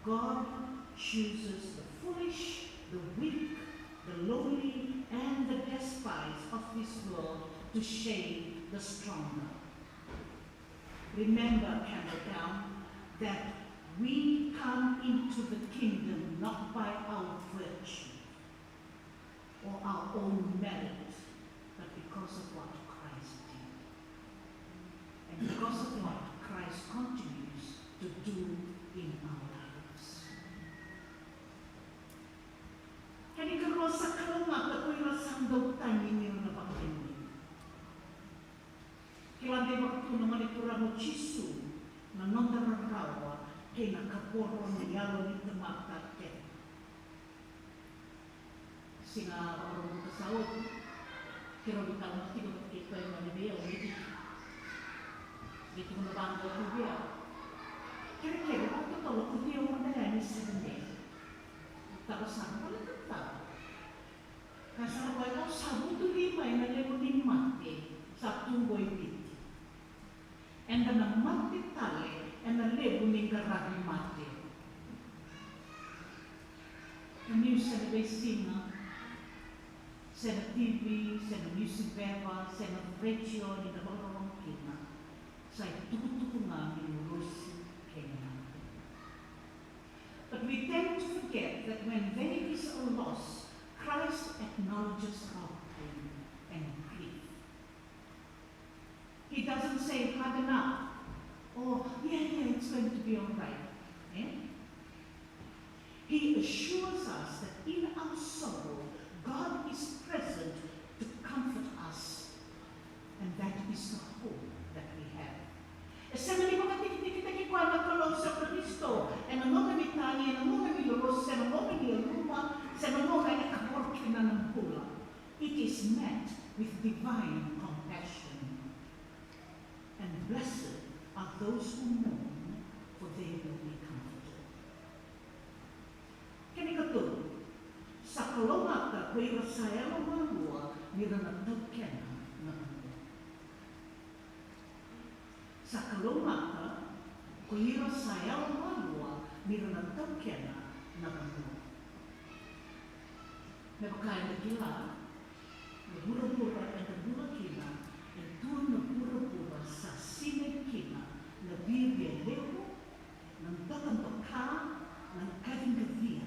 God chooses the foolish, the weak, the lowly, and the despised of this world to shame the stronger. Remember, Campbelltown, that we come into the kingdom not by our virtue or our own merit, but because of what Christ did. And because of what Christ continues to do in our lives. Kena ikarua, sa kalougata ko ira sa dau tagi ni ra na vakatagede. Kila ni vaka tu na Gone Turaga o Jisu na noda rarawa kei na kavoro ni yalo ni tamata kece. Siga Vakaraubuka sa oti, keirau veitalanoa tiko vata kei koya mai vei au mai Viti. Vei tukuna vaqo tu vei au, kerekere vakatotolo ko cei mada yani Seventh Day. Tava sara, vale tava. Ka sara koya, au sa vutuniyau mai na levu ni mate sa tu qo i Viti. Eda na mate tale ena levu ni qaravi mate. Na news ena veisiga, se na T V, se na newspaper, se na retio ni da vakarorogo kina, sa itukutuku ga ni lolosi kei na mate. But we tend to forget that when there is a loss, Christ acknowledges our pain and grief. He doesn't say, "Harden up," or, "Yeah, yeah, it's going to be all right." Eh? He assures us that in our sorrow, God is present to comfort us. And that is the hope that we gauna ni yaluma, se na gauna e kavoro kina na bula, it is met with divine compassion. And blessed are those who mourn, for they will be comforted. Kena ikatolu, sa kalougata ko ira sa yalomalua, ni ra na taukena na vanua. Sa kalougata ko ira sa yalomalua, ni ra na taukena na vanua. Me vaka eda kila, na vuravura eda bula kina e dua na vuravura sa sinai kina na viavia levu, na dokadoka, na qaciqacia,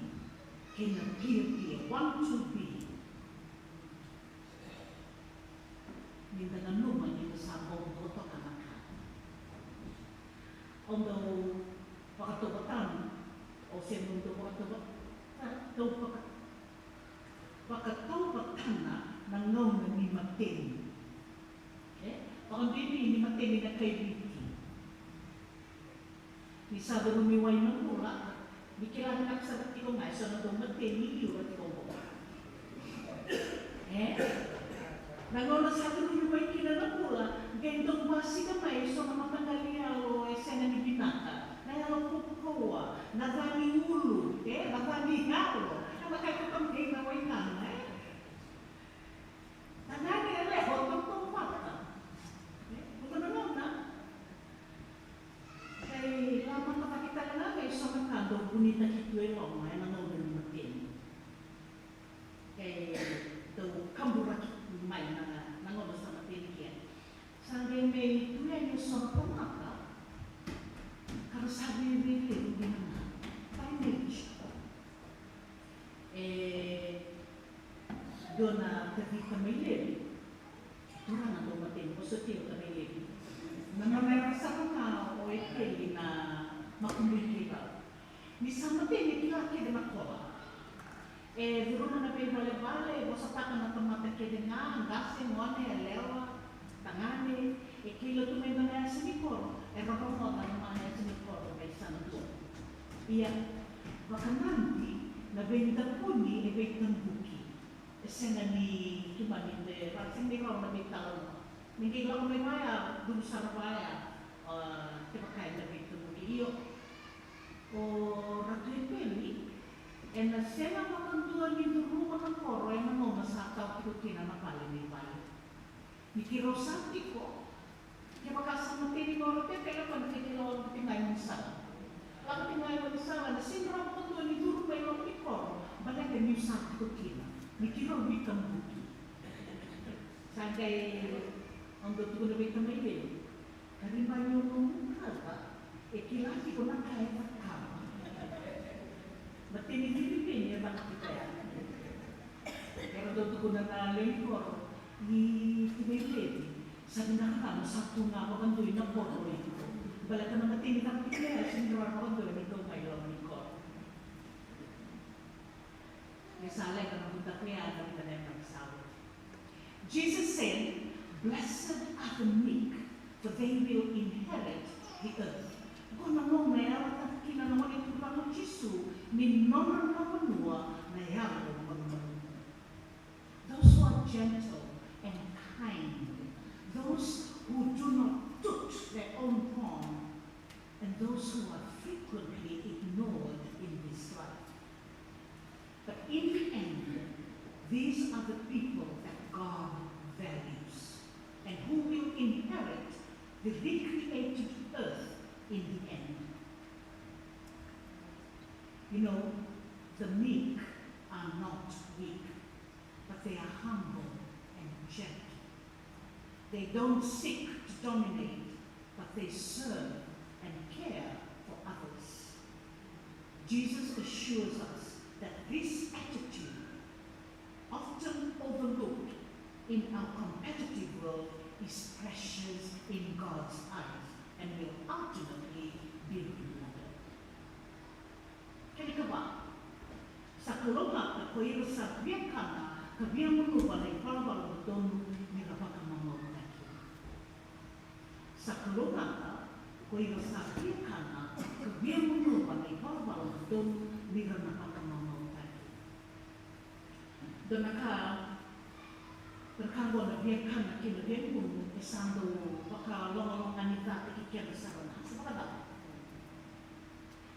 kei na viavia, want to be. Ni da nanuma ni da sa bau vakatoka na ka. Au dau vakatauvatana, au se bau dau vakatauva-, dau vaka-, vakatauvatana na gauna ni mateni. E? Vakadinadina ni mateni na kai Viti. Ni sa curumi wai na bula, ni kila vinaka sara tiko ga e so na dau mateni liu ra tiko qo. E? Na gauna sa curumi mai kina na bula, qai dau basika mai e so na mataqali yalo e sega ni vinaka, na yalo kaukauwa, na ca ni ulu, e, na ca ni yalo, na ka e toka mai na wai gana, e? Tagane e lewa tautauvata. E, vuqa na gauna qai lamatavaki tale ga mai e so na ka dau vunitaki tu e loma ena gauna ni mateni. Qai dau kaburaki mai na, na gauna sa mateni kina. Sa qai mai tu yani e so na tamata ka ra sa veilevu kina ga by nature. E dua na taci tamai levu. Turaga dau mateni, vosoti au tamai levu. Na nona yacana sara ga o Eteli na Makubui Keirau. Ni sa mateni e kila kece na kola. E curuma na veivalevale, e vosataka na tamata kece ga, qase, gone, yalewa, tagane, e kila tu mai na yasa ni koro, era rogoca na yasa ni koro mai sa na dua. Ia, vakananumi na veidapuni e veitabuki. E sega ni keimami, e sega ni rawa na veitalanoa. Ni qai lako mai vaya, duru sara vaya, a, kevaka ena veitabuki. Io, o Ratu Eteli ena sega vakadua ni curuma na koro ena gauna sa tawa tiko kina na vale ni vale. Ni keirau sa tiko, kevaka sa mateni mai o Ratu Eteli, o koya na qai lako tiko ga i gaunisala. Lako tiko ga i gaunisala, na sega ni rawa vakadua ni curu mai loma ni koro, baleta niu sa tiko kina. Ni keirau veitabuki. Sa qai, au dau tukuna vei tamai levu, kariba ni o nomu brother e kila tiko na ka e cakava. Mateni Filipini e caka tiko ya. Era dau tukuna na lewe ni koro, ni tamai levu, sa vinaka ga mo sa tu ga vakadua ina koro iko. Baleta na mateni caka tiko ya, e sega ni rawa vakadua ni kau mai loma ni koro. Ia sa leqa na butako ya, na butako ya na sa oti. Jesus said, "Blessed are the meek, for they will inherit the earth." Qo na gauna e yalataka kina na Gone Turaga o Jisu ni nodra na vanua na yalo malumalumu. Those who are gentle and kind, those who do not toot their own horn, and those who are frequently ignored in this life. But in the end, these are the people that God values and who will inherit the recreated earth in the end. You know, the meek are not weak, but they are humble and gentle. They don't seek to dominate, but they serve and care for others. Jesus assures us that this attitude, often overlooked in our competitive world, is precious in God's eyes and will ultimately be rewarded. Kena ikava, sa kalougata ko ira sa viakana ka via gunuva na ivalavala dodonu ni ra vakamamautaki. Sa kalougata ko ira sa viakana ka via gunuva na ivalavala dodonu ni ra na vakamamautaki. Dua na ka, na ka qo na viakana kei na viagunu e sa dau vakalogaloganitaki keda sara ga. Sa vakacava?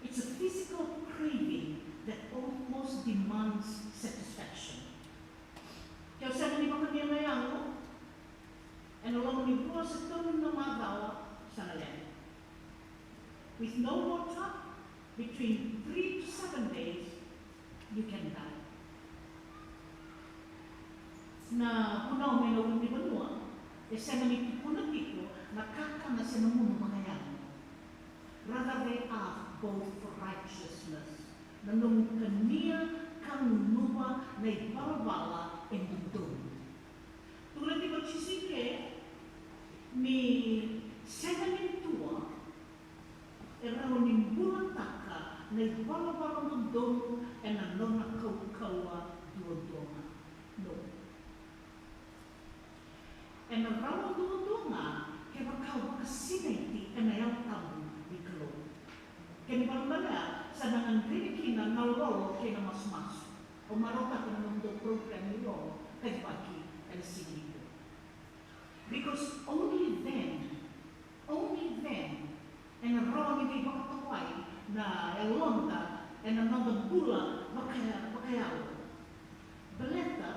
It's a physical craving that almost demands satisfaction. Ke o sega ni vakania na yago ena loma ni rua se tolu na macawa, sa na leqa. With no water, between three to seven days, you can die. Na vunau mai na ulunivanua e sega ni tukuna tiko na kakana se na gunu vakayago. Rather, they are both for righteousness. Na nomu kania ka gunuva na ivalavala e dodonu. Tukuna tiko o Jisu i ke ni sega ni dua e rawa ni bulataka na ivalavala dodonu ena nona kaukauwa duadua ga. No. Ena rawa duadua ga kevaka o vakasinaiti ena Yalo Tabu ni Kalou. Kena ibalebale sa na gadrevi kina na lolo kei na masumasu. O marautaka na nomudou program ni lolo ka cibaki ena siga nikua. Because only then, only then, ena rawa ni veivakatawai na yaloda ena noda bula vakaya-, vakayalo. Baleta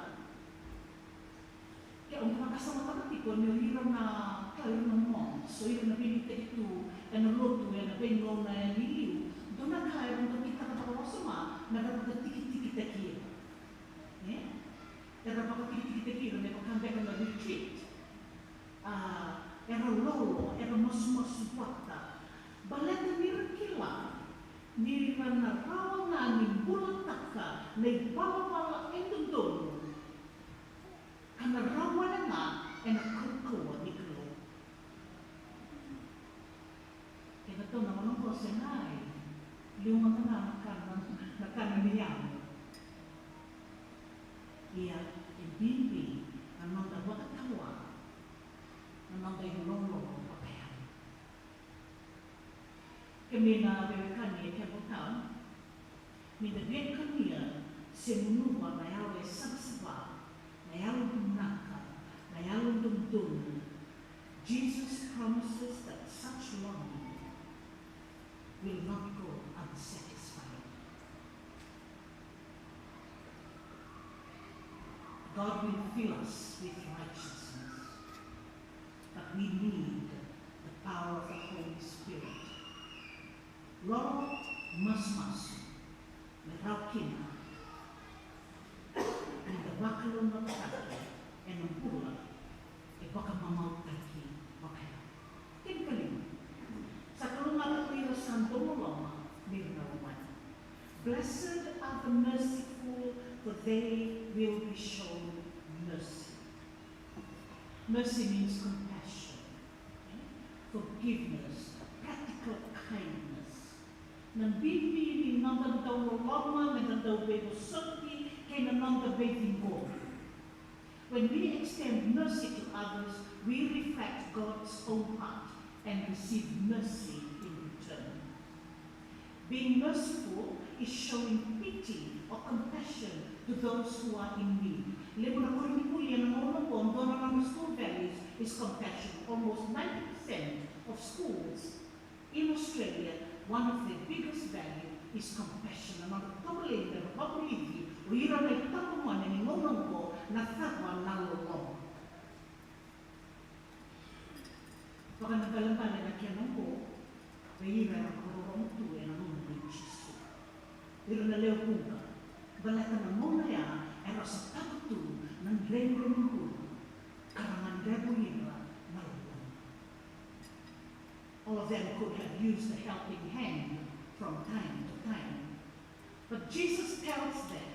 ke o na vakasamataka tiko ni o ira na, ka ira na monks, o ira na veiliutaki tu ena lotu ena veigauna e liliu, dua na ka era dau kitaka vakawasoma, na ra vakatikitikitaki ira. E? Era vakatikitikitaki ira me vaka beka na retreat. A, era lolo, era masumasu vata. Baleta ni ra kila ni ra na rawa ga ni bulataka na ivalavala e dodonu, ka na rawa wale ga ena kaukauwa ni Kalou. Keda tou na gauna qo sega, e liu mada ga na kana, na kana ni yago. Ia, e bibi na noda vakatawa, na noda ilololo vakayago. Kemuni na veiwekani e Campbelltown, ni da via kania se gunuva na yalo e savasava, na yalo vinaka, na yalo dodonu. Jesus promises that such longing will not go unsatisfied. God will fill us with righteousness, but we need the power of the Holy Spirit. Lolo masumasu me rawa kina ni da vakalougatataki ena bula e vakamamautaki vakayalo. Kena ikalima, sa kalougata ko ira sa dau loloma ni ra na lomani. Blessed are the merciful, for they will be shown mercy. Mercy means compassion, eh? Forgiveness, practical kindness. Na bibi ni noda dau loloma, na noda dau veivosoti, kei na noda veiciqomi. When we extend mercy to others, we reflect God's own heart and receive mercy in return. Being merciful is showing pity or compassion to those who are in need. Levu na koronivuli ena gauna oqo, dua na nodra school values is compassion. Almost ninety percent of schools in Australia, one of their biggest value is compassion. Na nodra tovolei mera vakavulici o ira na itabagone ni gauna oqo na cava? Na loloma. Vakaibalebale na kena oqo vei ira era vakarorogo tu ena gauna nei Jisu. Ira na lewe vuqa, baleta na gauna ya era sotava tu na dredre ni bula, ka ra gadreva o ira na loloma. All of them could have used a helping hand from time to time. But Jesus tells them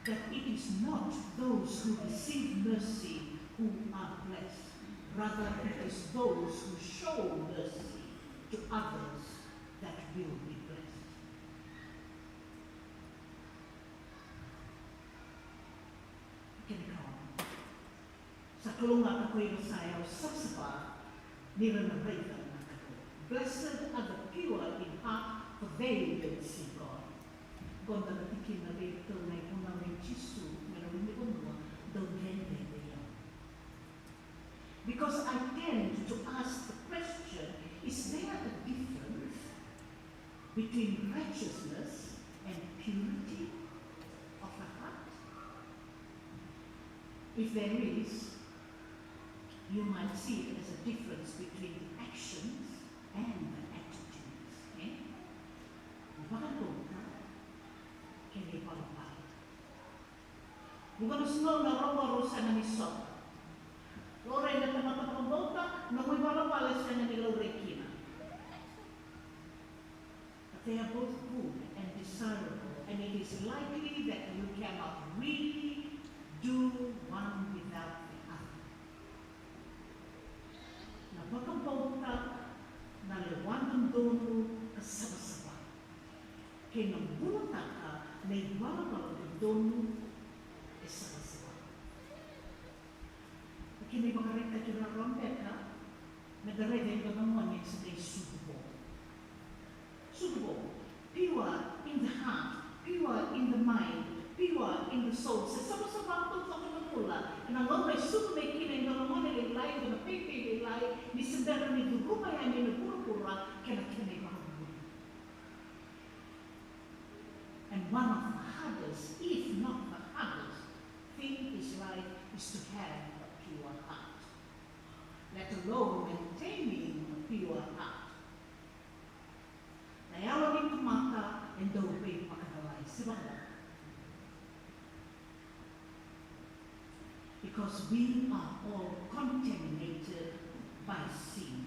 that it is not those who receive mercy who are blessed. Rather, it is those who show mercy to others that will be blessed. Kena ikaono. Sa kalougata ko ira sa yalo savasava, ni ra na raica na Kalou. Blessed are the pure in heart, for they will see God. Qo na tikina vei iratou na ivunau nei Jisu me Don't tell me they are. Because I tend to ask the question, is there a difference between righteousness and purity of the heart? If there is, you might see it as a difference between the actions and the attitudes. Eh? Vakabauta kei na ivalavala. Vuqa na snow na rogo rau sega ni sota. Laurai na tamata vakabauta, nomu ivalavala e sega ni laurai kina. But they are both good and desirable, and it is likely that you cannot really do one without the other. Na vakabauta, na lewa dodonu ka savasava, kei na bulataka na ivalavala dodonu e savasava. Kena ivakaraitaki rarawa beka, meda raica e dua na gone e sa qai sucu vou. Sucu vou. Pure in the heart, pure in the mind, pure in the soul. Se savasava taucoko na bula. Ena gauna e sucu mai kina e dua na gone lailai, e dua na baby lailai, ni se bera ni curuma yani ena vuravura, kena, kena ivakavuvuli. And one of the hardest, if not the hardest, thing in life is to have a pure heart, let alone maintaining a pure heart. Na yalo ni tamata e dau veivakacalai, se vaka? Because we are all contaminated by sin.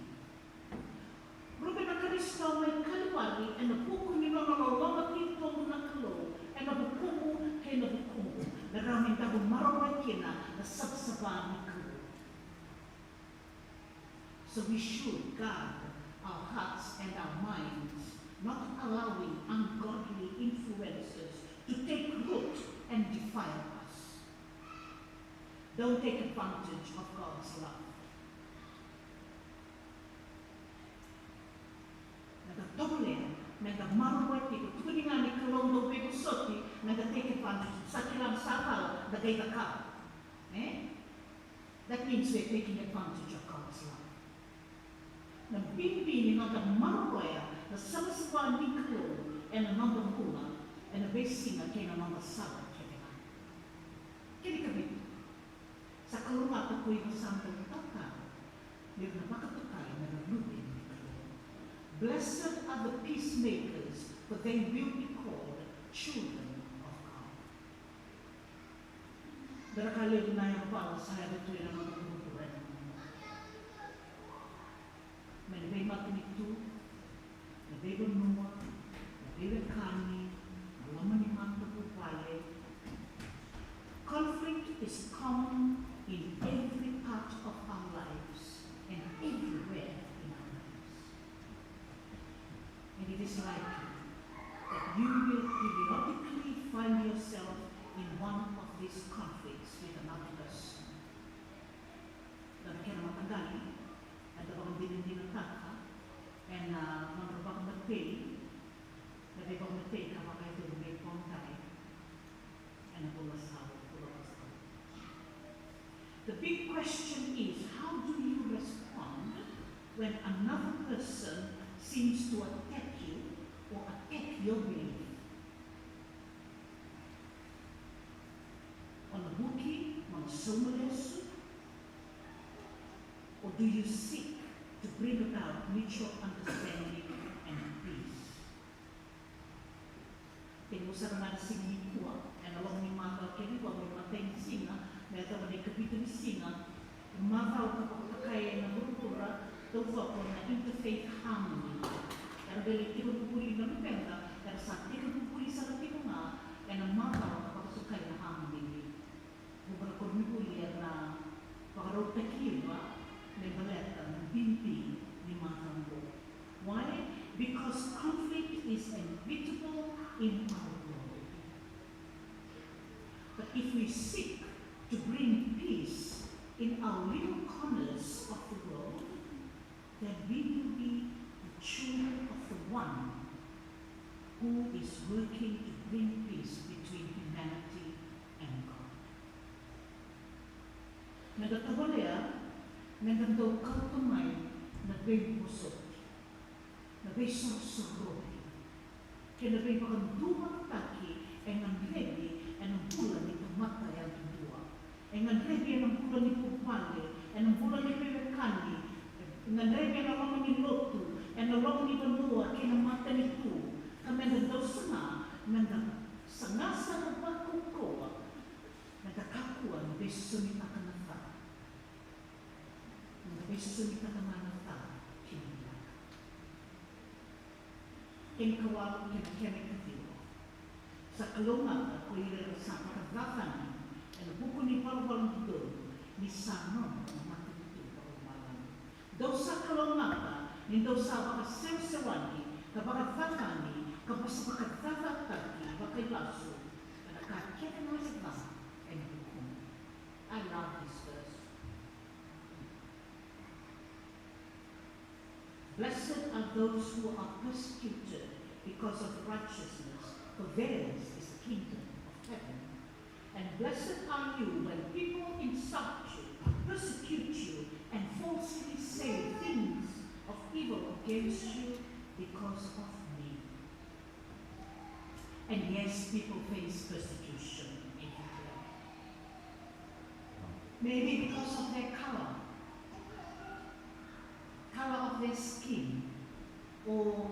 Rube na Karisito mai Kalivari, ena vuku ni nona loloma titobu na Kalou ena vukumu kei na vukuqu, me rawa ni dau maroroi kina na savasava ni Kalou. So we should guard our hearts and our minds, not allowing ungodly influences to take root and defile us. Don't take advantage of God's love. Meda tovolea, meda maroroya tiko, tukuni ga ni Kalou dau veivosoti, meda take advantage, sa kila ni sa cala, da qai cakava. Eh? That means we are taking advantage of God's love. Na bibi ni noda maroroya na savasava ni Kalou ena noda bula, ena veisiga kei na noda sala kece ga. Kena ikavitu, sa kalougata ko ira sa dau tatalo, ni ra na vakatokai me ra luve ni Kalou. Blessed are the peacemakers, for they will be called children of God. Dua na ka levu na yavavala sa yaco tu ena noda vuravura ena gauna. Mai na veimatanitu, na veivanua, na veiwekani, na loma ni matavuvale. Conflict is common in every part of our lives and everywhere in our lives. And it is likely that you will periodically find yourself in one of these conflicts with another person. Na kena mataqali, eda vakadinadinataka ena nodra vakamatei na veivakamatei ka vakayacori mai Pontai ena vula sa oti, vula sa oti. The big question is, how do you respond when another person seems to attack you or attack your belief? O na vuki, o na sauma lesu, or do you seek to bring about mutual understanding and peace? Tekivu sara ga na siga nikua, ena loma ni macawa kece qo, mai matai ni siga me yacova na ikavitu ni siga, macala ka vakatokai ena vuravura taucoko na interfaith harmony. Era qai lai tekivuli na luveda, era sa tekivuli sara tiko ga ena macala ka vakatokai na harmony. Vuqa na koronivuli era vakarautaki ira me baleta na bibi ni macawa oqo. Why? Because conflict is inevitable in our world. But if we seek to bring peace in our little corners of the world, then we will be the children of the one who is working to bring peace between humanity and God. Meda tovolea meda dau kauta mai na veivosoti, na veisorosorovi kei na veivakaduavatataki e gadrevi ena bula ni tamata yadudua, e gadrevi ena bula ni vuvale, ena bula ni veiwekani, e gadrevi ena loma ni lotu, ena loma ni vanua kei na matanitu. Ka meda dau saga, meda saga sara vakaukauwa, meda kakua ni veisosomitaka na ca. Meda veisosomitaka ga na ca ki na vinaka. Kena ikawalu kei na kena ikaciwa. Sa kalougata ko ira era sa vakacacani ena vuku ni valavala dodonu ni sa nona na matanitu vakalomalagi. Dou sa kalougata ni dou sa vakasewasewani ka vakacacani ka vosa vakacacataki vakailasu ena ka kece ga e ca ena vukumu. I love this verse. Blessed are those who are persecuted because of righteousness, for theirs is the kingdom of heaven. And blessed are you when people insult you, persecute you, and falsely say things of evil against you because of me. And yes, people face persecution everywhere. Maybe because of their color, color of their skin, or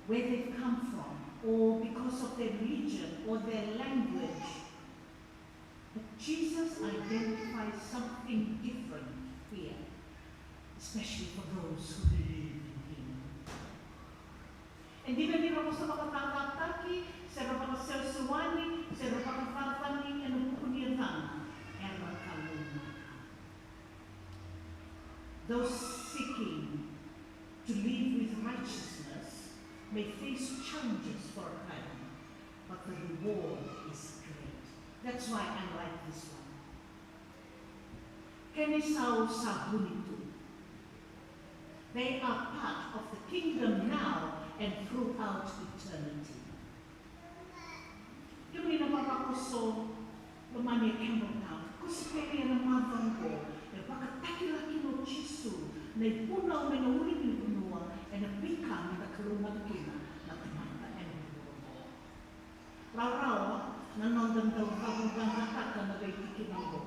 where they've come from, or because of their religion or their language. But Jesus identifies something different here, especially for those who believe in him. E dina ni ra vosa vakacacataki, se ra vakasewasewani, se ra vakacacani ena vuku ni yacana, era kalougata. Those seeking to live with righteousness may face challenges for a time, but the reward is great. That's why I like this one. Kena isau sa vuni tu. They are part of the kingdom now and throughout eternity. Kemuni na vavakoso lomani e Campbelltown, kosipeli ena macawa oqo, e vakatakila kina o Jisu na ivunau mai na ulunivanua ena veika meda kalougata kina na tamata ena vuravura oqo. Rawarawa na noda dau vakavakaqaqataka na veitikina oqo,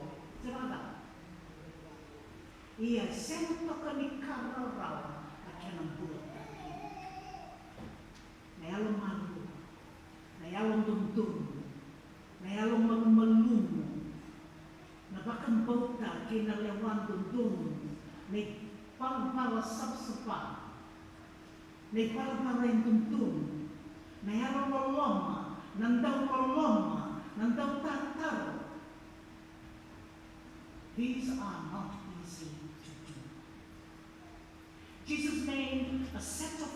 se vakacava? Ia, e sega toka ni ka rawarawa na kena bulataki. Na yalomalua, na yalododonu, na yalomalumalumu, na vakabauta kei na lewa dodonu, na ivalavala savasava, na ivalavala e dodonu, na yalololoma, na dauloloma, na dautataro. These are not easy to do. Jesus made a set of